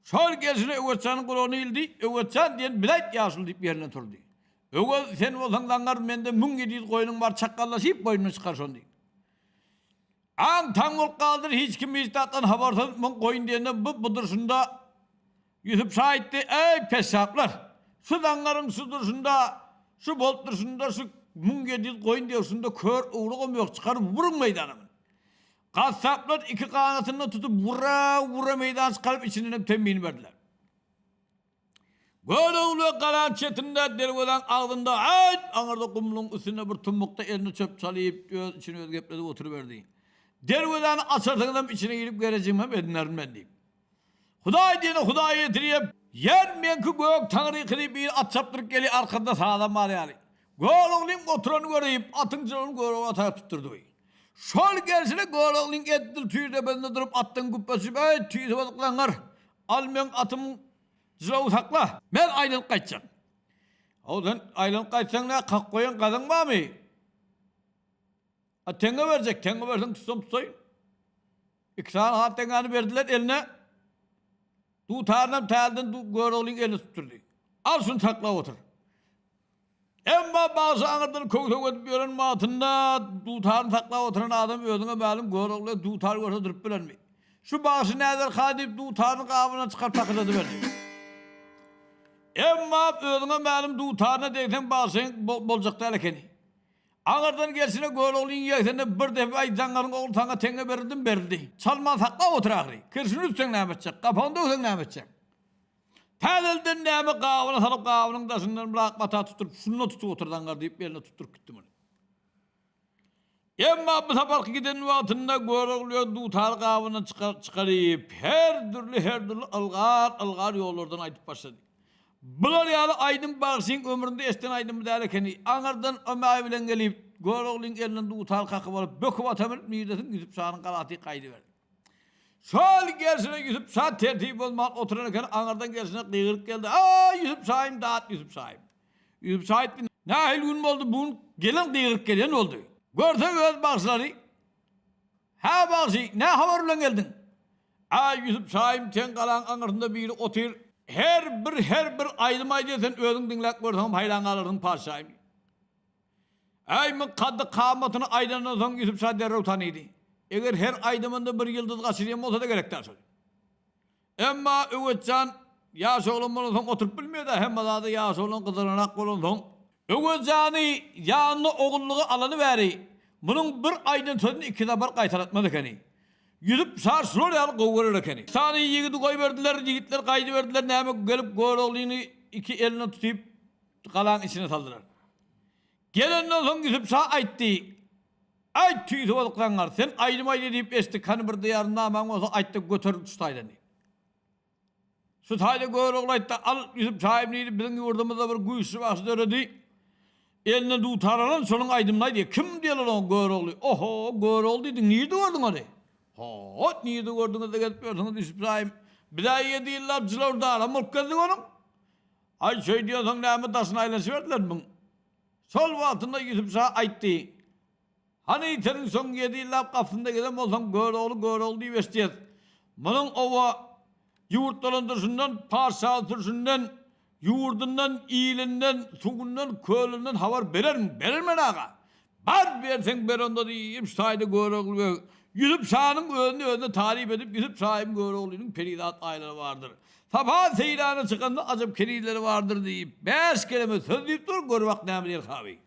Şol gelşine Öwez janyň gulagyna ildi, Öwez jan diýen bilaýt ýaşuly diýip ýerinden turdy. Öwez sen bolsaň zaňňar mende 1700 goýnuň bar çakgallaşyp boýnumdan çykar şony diýip. Aň-taň bolup galdyr, hiç kim hiç zatdan habarsyz, muň goýun diýende bu bu durşunda Ýusup şa aýtdy, Eý, peşşaplar! Şu zaňňaryň şu durşunda, şu bolup durşunda şu 1700 goýun diýer, şunda kör owlagam ýok, çykaryp uruň meýdana muny. Gassaplar iki ganatyndan tutup ura-ura meýdana çykaryp içindenem temmini berdiler. Görogly galan çetinde, derwezaň agzynda, aýt, aňyrda gumluň üstünde bir tummukda elini çöp çalyp, öz içini özi gepledip oturyberdi. Derwezäni açarsyňyzam içine girip gerejigimem edinerin men diýip. Hudaý diýeni Hudaý ýetirýär. Ýer meňki gök Taňryňky diýip biri at çapdyryp gelýär arkasynda sazam bar ýaly. Göroglyň oturanyny görüp, atyň jylawyny Görogla tarap tutdurdy. Şol gelşine Göroglyň edil tüýs depesinde durup atdan güpbe düşüp, Eý, tüýsi bozuk zaňňar, al meň atymyň jylawyny sakla, men aýlanyp gaýtjak. Haw, sen aýlanyp gaýtsaň nä, kakyp goýan gazyň barmy? A teňňe berjek, teňňe berseň tutsam tutaýyn. Iki sany han teňňäni berdiler eline. Dutarynam täzeden Göroglyň eline tutdurdy. Al şuny saklap otur. Emma bagşy aňyrdan köw-söw edip ýören wagtynda dutaryny saklap oturan adam özüňe mälim Görogly dutar görse durup bilermi? Şu bagşy näderka diýip dutaryny gabyndan çykaryp takyrdadyberdi. Emma özüňe mälim dutaryna degseň bagşyň boljak däl ekeni. Aňyrdan gelşine Göroglyň ýegsende bir depe aý zaňňaryň ogly saňa teňňe berildimi berildi. Çalman saklap otur ahyry. Kirşini üzseň näme etjek, gapagyny döwseň näme etjek? Täzelden näme gabyna salyp gabynyň daşyndan bir ak mata tutduryp şunda tutup otur zaňňar diýip eline tutduryp gitdi muny. Emma bu saparky giden wagtynda Görogly dutary gabyndan çykaryp her dürli her dürli ylgar ylgar ýollardan aýdyp başlady. Bular ýaly aýdym bagşyň ömründe eşden aýdymy däl ekeni. Aňyrdan Ömäý bilen gelip Göroglyň elinden dutary kakyp alyp böküp ata münüp nirdesiň Ýusup şanyň galasy gaýdyberdi. Şol gelşine Ýusup şa tertibi bozman oturan eken, aňyrdan gelşine gygyryp geldi, Aý, Ýusup şaýym, dat Ýusup şaýym! Ýusup şa aýtdy, Nähili gün boldy, bu gün gelen gygyryp gelýän boldy. Görse öz bagşylary, Hä, bagşy, nä habar bilen geldiň? Aý, Ýusup şaýym, seň galaň aňyrsynda biri otyr, her bir, her bir aýdym aýdýar, sen özüň diňläp görseňem haýran galarsyň, patyşaýym. Äý, muň kaddy-kamatyny aýdandan soň Ýusup şa derrew tanydy. Eger her aýdymynda bir ýyldyz gaçyrýan bolsa-da gerek däl şol. Emma Öwez jan ýaş oglan bolansoň oturyp bilmeýär-dä, hemme zada ýaş oglan gyzylanak bolansoň. Öwez jany ýanyna ogullyga alany bäri munuň bir aýdan sözüni iki sapar gaýtalatmaz ekeni. Ýusup şa şular ýaly gowy görer ekeni. Sany ýigidi goýberdiler, ýigitler gaýdyberdiler, näme gelip Göroglyny iki elinden tutyp galaň içine saldylar. Gelenden soň Ýusup şa aýtdy, Aý, tüýsi bozuk zaňňar, sen aýdym aýdýa diýip eşitdik, hany bir diýaryn namaň bolsa aýt-da göter şu taýdan diýip. Şu taýda Görogly aýtdy, Al, Ýusup şaýym diýdi, biziň ýurdumyzda bir güýçli bagşy döredi. Eline dutar alan şonuň aýdymyny aýdýar. Kim diýerler oňa Görogly. Oho, Görogly diýdiň, nirde gördüň ony? Ho-ot, nirde gördüňiz-de gezip ýörsüňiz Ýusup şaýym. Biz-ä ýedi ýyllap jylaw dalam bolup gezdik onuň. Aý, şeý diýensoň näme daşyna aýlanyşyberdiler muň. Şol wagtynda Ýusup şa aýtdy, Hany, seniň soň ýedi ýyllap gapysynda gezen bolsaň, Görogly, Görogly diýip eşidýäs. Munuň oba ýurt dolandyryşyndan, patyşalyk sürşünden, ýurdundan, ilinden, suwundan, kölünden habar berermiň? Berermen aga. Bar berseň ber onda diýip, şu taýda Görogly beg Ýusup şanyň özüni özüne taryp edip, Ýusup şaýym Göroglynyň perizat aýlary bardyr. Sapa seýrana çykanda ajap kenizleri bardyr diýip, bäş keleme söz diýip dur, gör bak näme diýer haby.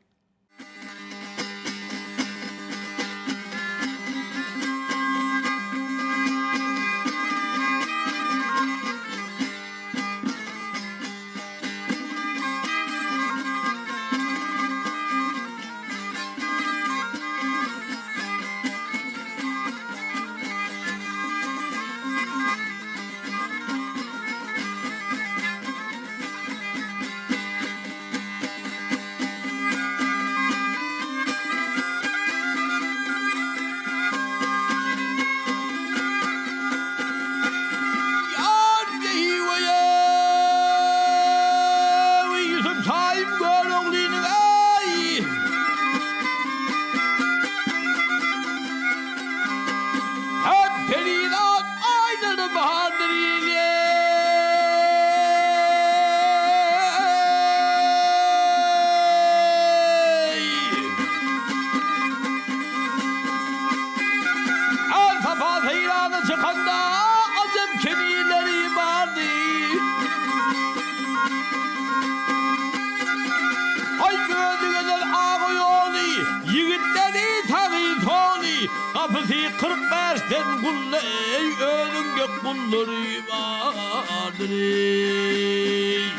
ýolda eý özüň dek gullary bardyr eý.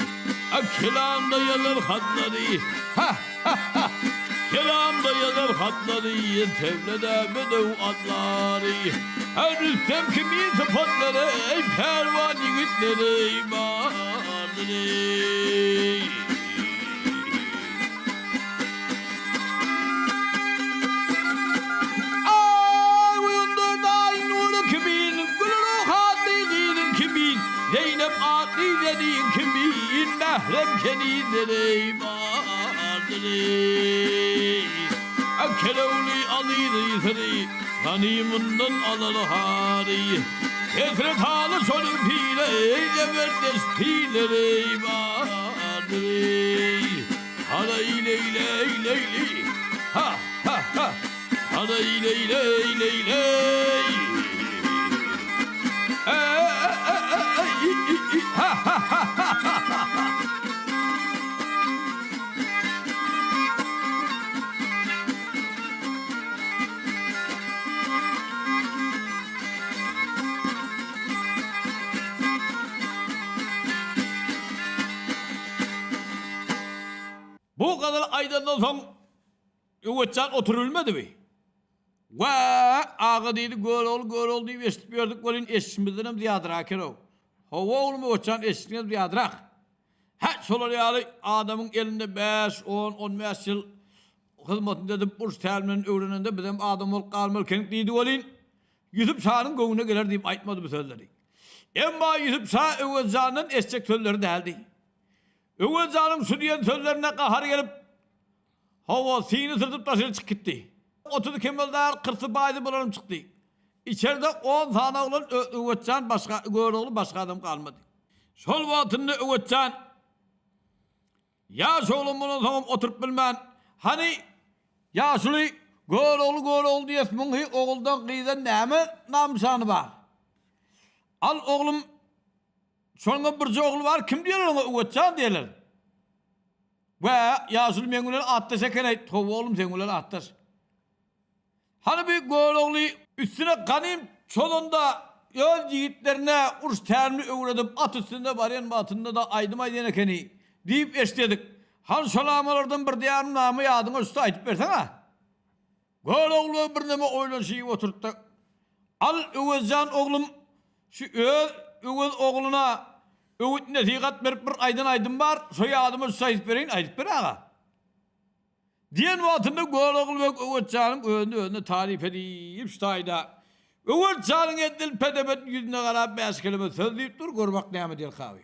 A kelamda ýazar hatlary ha ha ha Kelamda ýazar hatlary tewlede bedew atlary A Rüstem kimin sypatlary eý pälwan ýigitleri bardyr eý. Aý uýundyr daýy nury kimin, Gülruh atly gyzyň kimin, Zeýnep atly zeniň kimin, Mährem kenizleri bardyr eý. Kelewli azyz ýysyry, Ganymyndan alar hary. Hesret haly şonuň pile, Zeberdest pileri bardyr eý. Halaý-leý-leý-leý-leý, ha, ha, ha, Halaý-leý-leý-leý-leý, e-e-e-e-e-i-i-i, ha, ha, ha, ha, ha, ha. Bu gazaly aýdandan soň Öwezjan oturybilmedimi? Wä, aga diýdi, Görogly, Görogly diýip eşidip ýördük welin, eşidişimizdenem zyýadyrak eken-ow. Hawa, oglum Öwezjan, eşidişiňden zyýadyrak. Hä, şolar ýaly adamyň elinde bäş, on, on bäş ýyl hyzmatynda edip, uruş tälimlerini öwrenende bizem adam bolup galmaly ekenik diýdi welin, Ýusup şanyň göwnüne geler diýip aýtmady bu sözleri. Emma Ýusup şa Öwezjandan eşitjek sözleri däldi. Öwez janyň şu diýen sözlerine gahary gelip, hawa, syny syrtyp daşary çykyp gitdi. 32 emeldar, kyrsy baýdy bularam çykdy. Içerde on sany oglan Öwez jan başga, Görogly başga adam galmady. Şol wagtynda Öwez jan ýaş oglan bolansoňam oturyp bilmän, Hany, ýaşuly, Görogly, Görogly diýes, muň hi oguldan, gyzdan näme nam-nyşany bar? Al, oglum, Şonuňam birje ogly bar, kim diýerler oňa, Öwezjan diýerler. Wä, ýaşuly meň bilen atdaş eken-eý, toba oglum seň bilen atdaş. Hany bi Görogly üstüne ganym çozanda öz ýigitlerine uruş tärimini öwredip at üstünde barýan wagtynda-da aýdym aýdýan ekeni diýip eşdedik. Hany şo namalardan bir diýarym nama ýadyňa düşse aýdyp berseň-ä. Görogly birneme oýlanyşyp oturtdy. Al, Öwezjan oglum, şu öz Öwez ogluna öwüt-nesihat berip bir aýdan aýdym bar, şo ýadyma düşse aýdyp bereýin, aýdyp ber aga. Diýen wagtynda Görogly beg Öwezjanyň özüni özüne taryp edip, şu taýda Öwezjanyň edil pede-pet ýüzüne garap bäş keleme söz diýip dur, gör bak näme diýer kawy.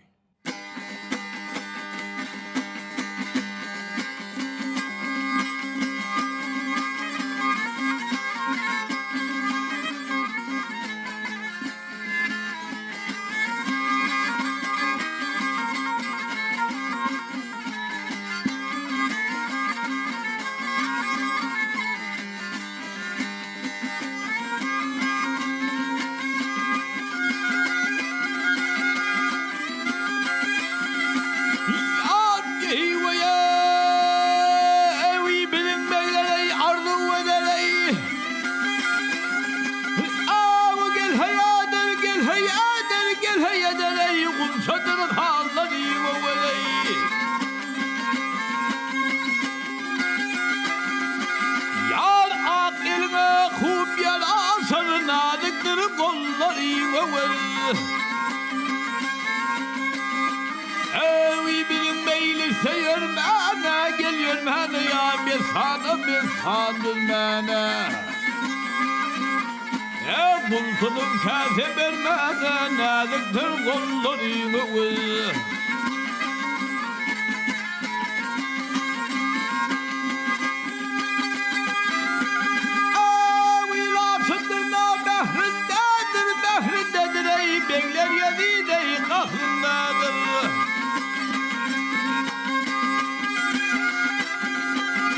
Ýar ak eliňe hup ýaraşar Nazikdir gollaryň öwez. Eý biziň meýlise ýörmäne Gel ýörmäne ýa mesana mesan düzmäne. Eý gultunyp käse bermäne Nazikdir gollaryň öwez. Begler ýezide-eý gahryndadyr.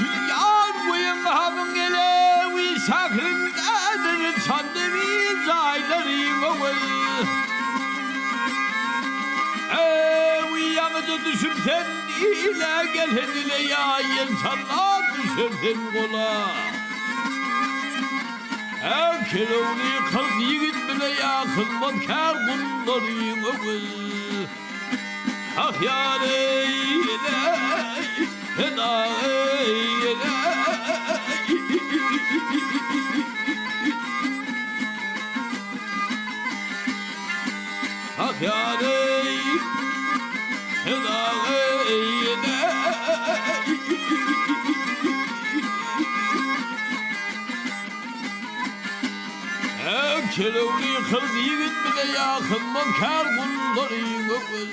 Ýar guýyň hamyň elewi şährindedir, Çandybi jaýlaryň öwez. Eý, ýaňyja düşüp sen ile, Gel sen ile ýa ýel salla düşer sen gola. Kelewli 40 ýigit bile ýa hyzmatkär gullaryň öwez. Ah ýar eý-leý, peda eý-leý. Ah ýar eý, peda eý-leý. Kelewli 40 ýigit bile ýa hyzmatkär gullaryň öwez.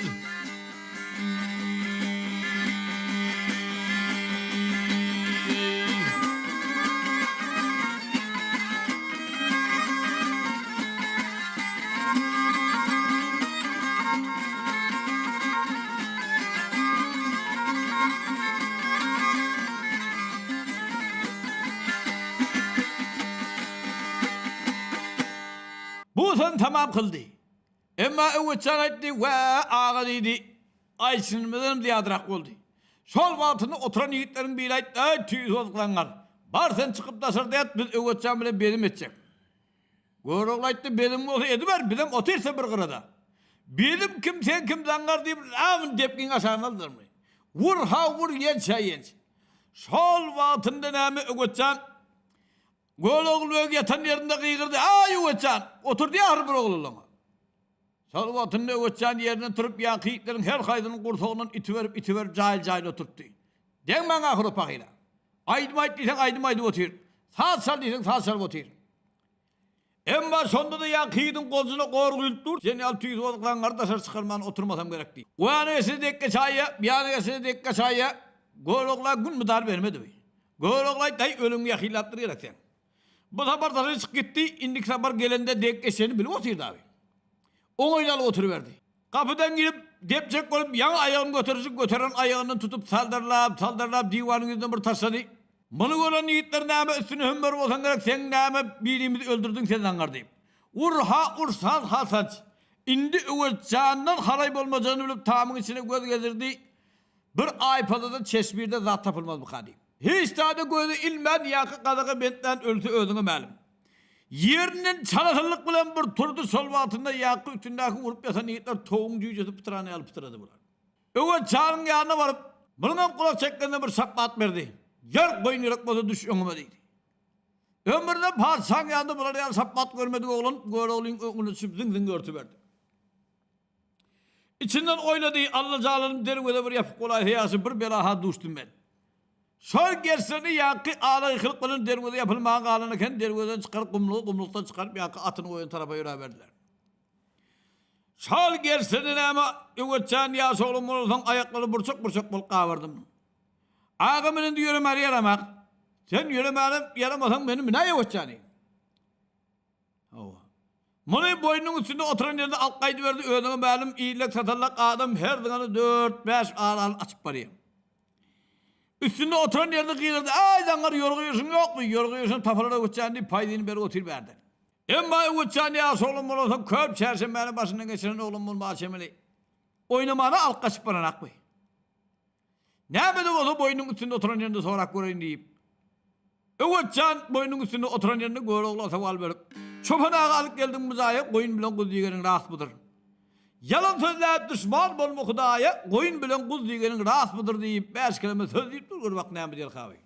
Bu sözüni tamam kyldy. Emma Öwezjan aýtdy, Wä, aga diýdi, aýtşynymyzdanam zyýadyrak boldy. Şol wagtynda oturan ýigitleriň biri aýtdy, Äý, tüýs bozuk zaňňar, bar sen çykyp daşarda ýat, biz Öwezjan bilen bezim etjek. Görogly aýtdy, Bezim bolsa ediber, bizem otyrsa bir gyrada. Bezim kim, sen kim zaňňar diýip, lamyn depgiň aşagyna aldylarmy. Wur-ha wur, ýenç-hä ýenç. Şol wagtynda näme Öwezjan Görogly beg ýatan ýerinde gygyrdy, Aý, Öwezjan, oturdy ahyr bir oglanlaňa. Şol wagtynda Öwezjan ýerinden turup, ýaňky ýigitleriň her haýsynyň gursagyndan itiberip-itiberip jaýly-jaýly oturtdy. Degmäň ahyr o pahyra. Aýdym aýt diýseň aýdym aýdyp otyr. Saz çal diýseň saz çalyp otyr. Emma şonda-da ýaňky ýigidiň goljuna gor guýlup dur, sen ýaly tüýsi bozuk zaňňary daşary çykarman oturmasam gerek diýip. O ýana geçse-de dekge çaýýa, bu ýana geçse-de dekge çaýýa. Görogla gün mydar bermedi. Görogly aýtdy, Aý, ölüň ýakynlapdyr gerek seň. Bu sapar daşary çykyp gitdi, indiki sapar gelende dek geçenini bilip otyrdy abi. Oňaýly alyp oturyberdi. Gapydan girip, depjek bolup, ýaňy aýagyny göterişip, göteren aýagyndan tutup saldarlap, saldarlap diwanyň ýüzüne bir taşlady. Muny gören ýigitler näme üstüne hümmer bolsaň gerek, seň näme birimizi öldürdiň sen zaňňar diýip. Ur-ha ur, sal-ha sanç. Indi Öwez jandan halaý bolmajagyny bilip tamyň içine göz gezdirdi. Bir aýpada-da çeşmirde zat tapylmazmyka diýip. Hiç zada gözi ilmän ýa-ki gazaga bentlän ölse özüňe mälim. Ýerinden çalasynlyk bilen bir turdy şol wagtynda ýa-ki üstündäki urup ýatan ýigitler towugyň jüýjesi pytran ýaly pytrady bular. Öwez çaryň ýanyna baryp, munuňam gulak çekgenine bir şapbat berdi. Ýör, goýun gerek bolsa düş öňüme diýdi. Ömründe patyşaň ýanynda bular ýaly şapbat görmedik oglan Göroglyň öňüne düşüp ziň-ziň örtüberdi. Içinden oýlady, Alla jalanym derweze bir ýapyk bolaýsa ýagşy, bir bela-ha duşdum men. Şol gelseni ýaňky ala gykylyk bilen derweze ýapylmaga galan eken, derwezeden çykaryp gumluga, gumlukdan çykaryp ýaňky atyny goýan tarapa ýöräberdiler. Şol gelseni näme, Öwezjan ýaş oglan bolansoň aýaklary burçak-burçak bolup gabardym. Agam indi ýöremäne ýaramak. Sen ýöremäne ýaramasaň meni münäý Öwezjany. Hawa. Muny boýnunyň üstünde oturan ýerinde alyp gaýdyberdi, özüňe mälim ýyllak satallak adam her zyňanda dört-bäş araly açyp barýar. Üstünde oturan ýerinde gygyrdy, Aý, zaňňar, ýorga ýörşüň ýokmy? Ýorga ýörşüň tapalar Öwütjan diýip, paýzyny berip otyr bärde. Emma Öwütjan ýaş oglan bolansoň, köp çärşenbäni başyndan geçiren oglan bolmaga çemeli. Oýnamana alyp gaçyp baranakmy? Näme-de bolsa boýnuň üstünde oturan ýerinde sorap göreýin diýip, Öwez jan boýnuň üstünde oturan ýerinde Görogla sowal berip, Çopan aga alyp geldiň bu jaýa, goýun bilen guz diýgeniň rastmydyr? Ýalan sözläp duşman bolma Hudaýa, goýun bilen guz diýgeniň rastmydyr diýip, bäş keleme söz diýip dur, gör bak näme diýer haby.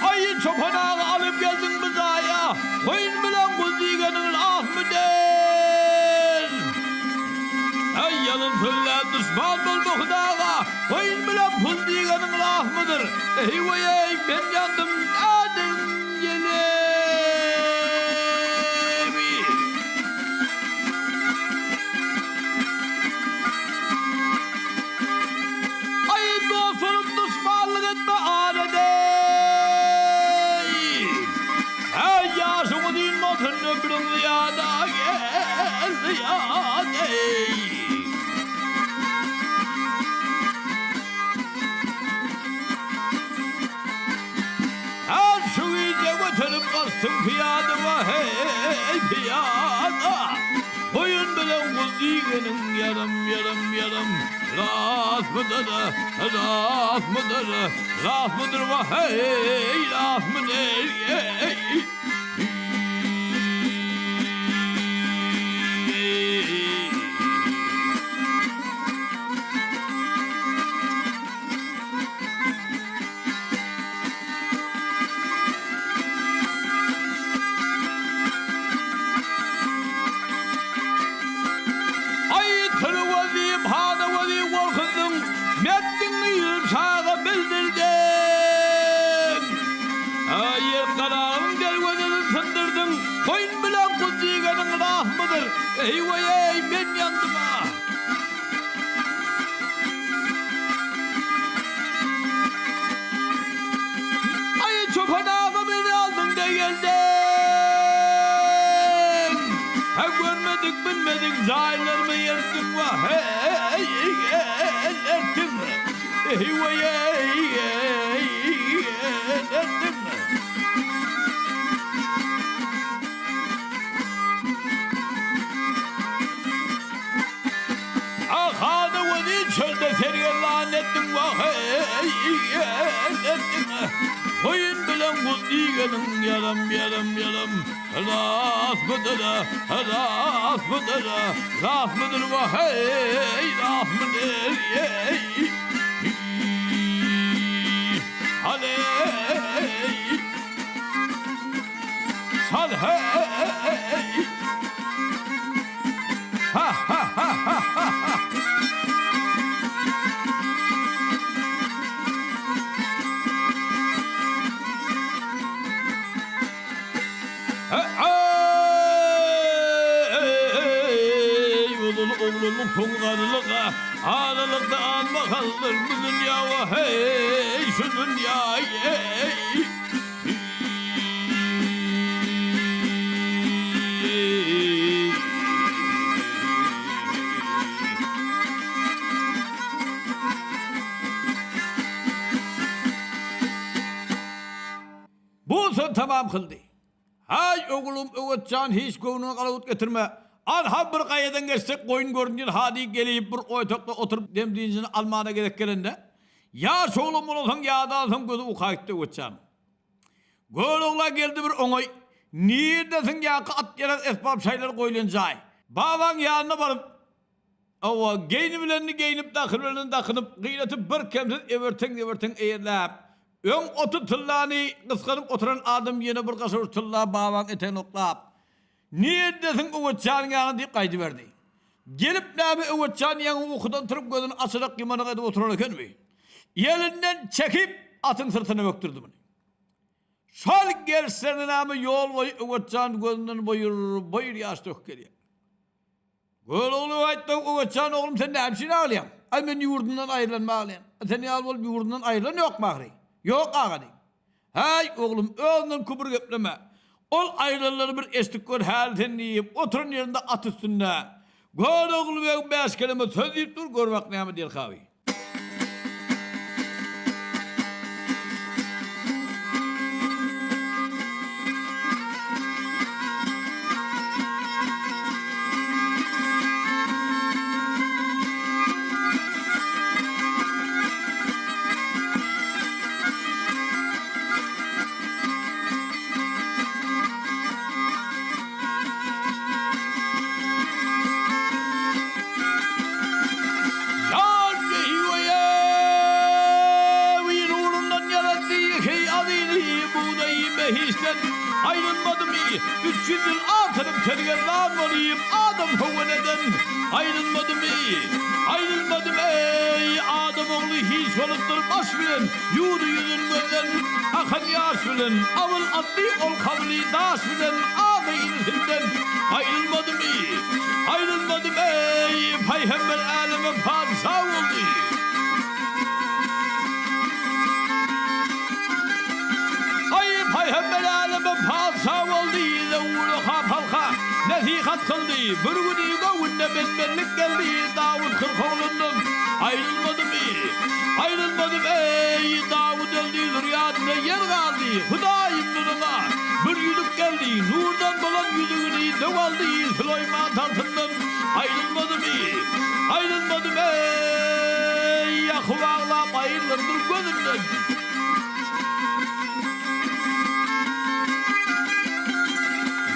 Aý çopan aga alyp geldiň bu jaýa, Goýun bilen guz diýgeniň ahmy del. Aý ýalan sözläp duşman bolma Hudaga, Goýun bilen pul diýgeniň rahmydyr. Eý-weý-eý, men ýandym, näderin ýene. zyýan eý. Her şu gije göterip gaçdym pyýada wah-eý pyýada. Goýun bilen guz diýgeniň ýarym ýarym ýarym Rastmydyr rastmydyr rastmydyr wah-eý rastmydyr eý. Aý, türi wezip, hana wezip gorkuzdyň, Mertligiňi ýüzüm şaga bildirdiň. Aý, ýerkanagyň derwezesini syndyrdyň, Goýun bilen guz diýgeniň rastmydyr? Eý-weý-eý, men ýandym-a! Aý çopan aga meni aldyň-da geldiň. Hä görmedik bilmedik jaýlaryma ýertdiň wah heý ertdiň. Eý weý eý ertdiň. Ahany weli çölde sergezdan etdiň wah-eý, etdiň. Goýun bilen guz diýgeniň ýaram, ýaram, ýaram. Rastmydyr, rastmydyr, rastmydyr wah-eý, rastmydyr, eý. Haleý. Sal he-eý. Ha ha ha ha ha ha. Eý, uzun oglunyň soňy garylyga, Aralykda alma galdyr bu dünýä, Wah-eý, şu dünýä, eý. Bu söz tamam kyldy. Haý, oglum Öwez jan, hiç göwnüňe galawut getirme. Anha bir gaýadan geçsek goýun görünýär, ha diýip gelip bir oýtakda oturyp dem-dynjyny almana gezek gelende, ýaş oglan bolansoň ýadansoň gözi uka gitdi Öwez janyň. Görogla geldi bir oňaý, nirdesiň ýaňky at-ýarag esbap-şaýlar goýlan jaý. Babaň ýanyna baryp, hawa, geýnibilenini geýnip, dakynybilenini dakynyp, gyraty birkemsiz ewerteň-zewerteň eýerläp, öň 30 tyllany gysganyp oturan adam ýene bir gaşawuç tylla babaň etegine oklap, Nirdesiň Öwez janyň ýanyna diýip gaýdyberdi. Gelip näme Öwez jan ýaňy ukudan turup gözüni açyrak-ýumanak edip oturan ekenmi? Elinden çekip atyň syrtyna bökdürdi muny. Şol gelişlerine näme ýol boýy Öwez jan gözünden boýur-boýur ýaş döküp gelýär. Görogly aýtdy, Öwez jan oglum sen näme üçin aglaýaň? Aý men ýurdumdan aýrylanyma aglaýan. Sen ýaly bolup ýurdundan aýrylan ýokmy ahyry? Ýok aga diý. Häý, oglum, özünden küpür gepleme. Ol aýrylanlary bir eşidip gör häli sen diýip, oturan ýerinde at üstünde. Görogly beg bäş keleme söz diýip dur, gör bak näme diýer haby. 300 ýyl atynyp sergezdan bolyp adam höweleden aýrylmadymy aýrylmadym eý adam ogly hiç bolupdyr baş bilen Ýuwdy ýüzün gözden akan ýaş bilen, Abyl atly ol kabyly daş bilen Aga inisinden aýrylmadymy? Aýrylmadym eý, paýhember äleme patyşa boldy. Aý, paýhember äleme patyşa boldy, Zewwuly hap halka nesihat. Nesihat kyldy, Bir güni göwünde benbenlik geldi, Dawut Kyrkoglundan aýrylmadymy? Aýrylmadym, eý, Dawut öldi, zürýadynda ýer galdy, Hudaýym munuňa bir ýüzük geldi, Nurdan bolan ýüzügini döw aldy, Süleýman tagtyndan aýrylmadymy? Aýrylmadym, eý, Ýakup aglap aýrylandyr gözünden.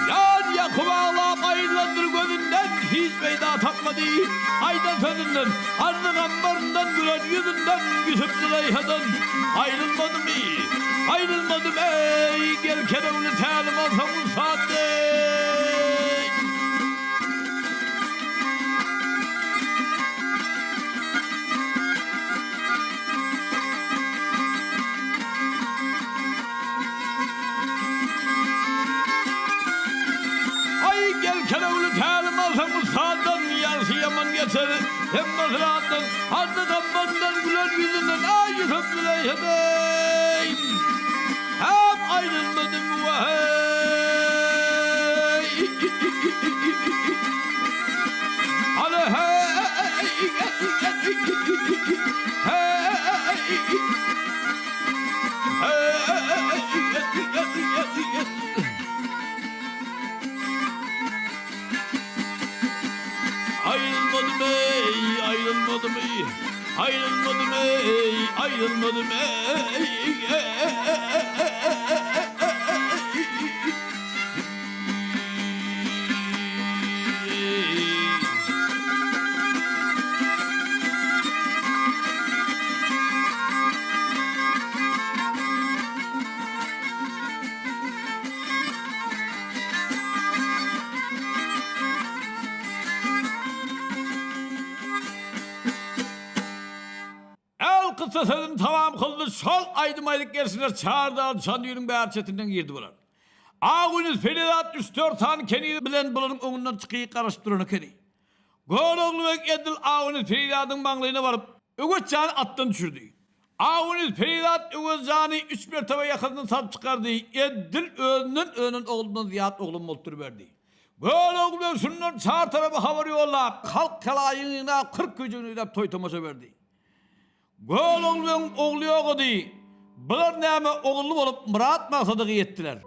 Ýan Ýakup aglap aýrylandyr gözünden, Hiç peýda tapmady aýdan sözünden, Arzy gambaryndan gülen ýüzünden, Ýusup Züleýhadan aýrylmadymy? Aýrylmadym, eý, gel kerewli tälim alsaň ussat deý. Aý, gel kerewli tälim alsaň ussadan, Ýagşy ýaman geçer hemme syratdan, Ardy gambandan güler ýüzünden, Aý, Ýusup Züleýha-deý. Hem aýrylmadym, wah-eý. Hany, he-eý, Aýrylmadym eý, aýrylmadym eý, aýrylmadym eý, aýrylmadym eý. Elkyssa sözüni tamam kyldy, şol aýdym aýdyp gelşine Çardagyň Çandyryň bäri çetinden girdi bular. Agünüz Pelizat üç-dört sany keniz bilen bularyň öňünden çykyp garaşyp duran ekeni. Görogly beg edil Agünüz Pelizadyň maňlaýyna baryp, Öwez jany atdan düşürdi. Agünüz Pelizat Öwez jany üç mertebe ýakasyndan salyp çykardy, edil özünden önen oglundan zyýat oglan bolup duruberdi. Görogly beg şundan çar tarapa habar ýollap, halk halaýygyny ýygnap, 40 güjügini ýygnap toý-tomaşa berdi. Görogly begiň ogly ýokady. Bular näme ogully bolup myrat-maksada ýetdiler.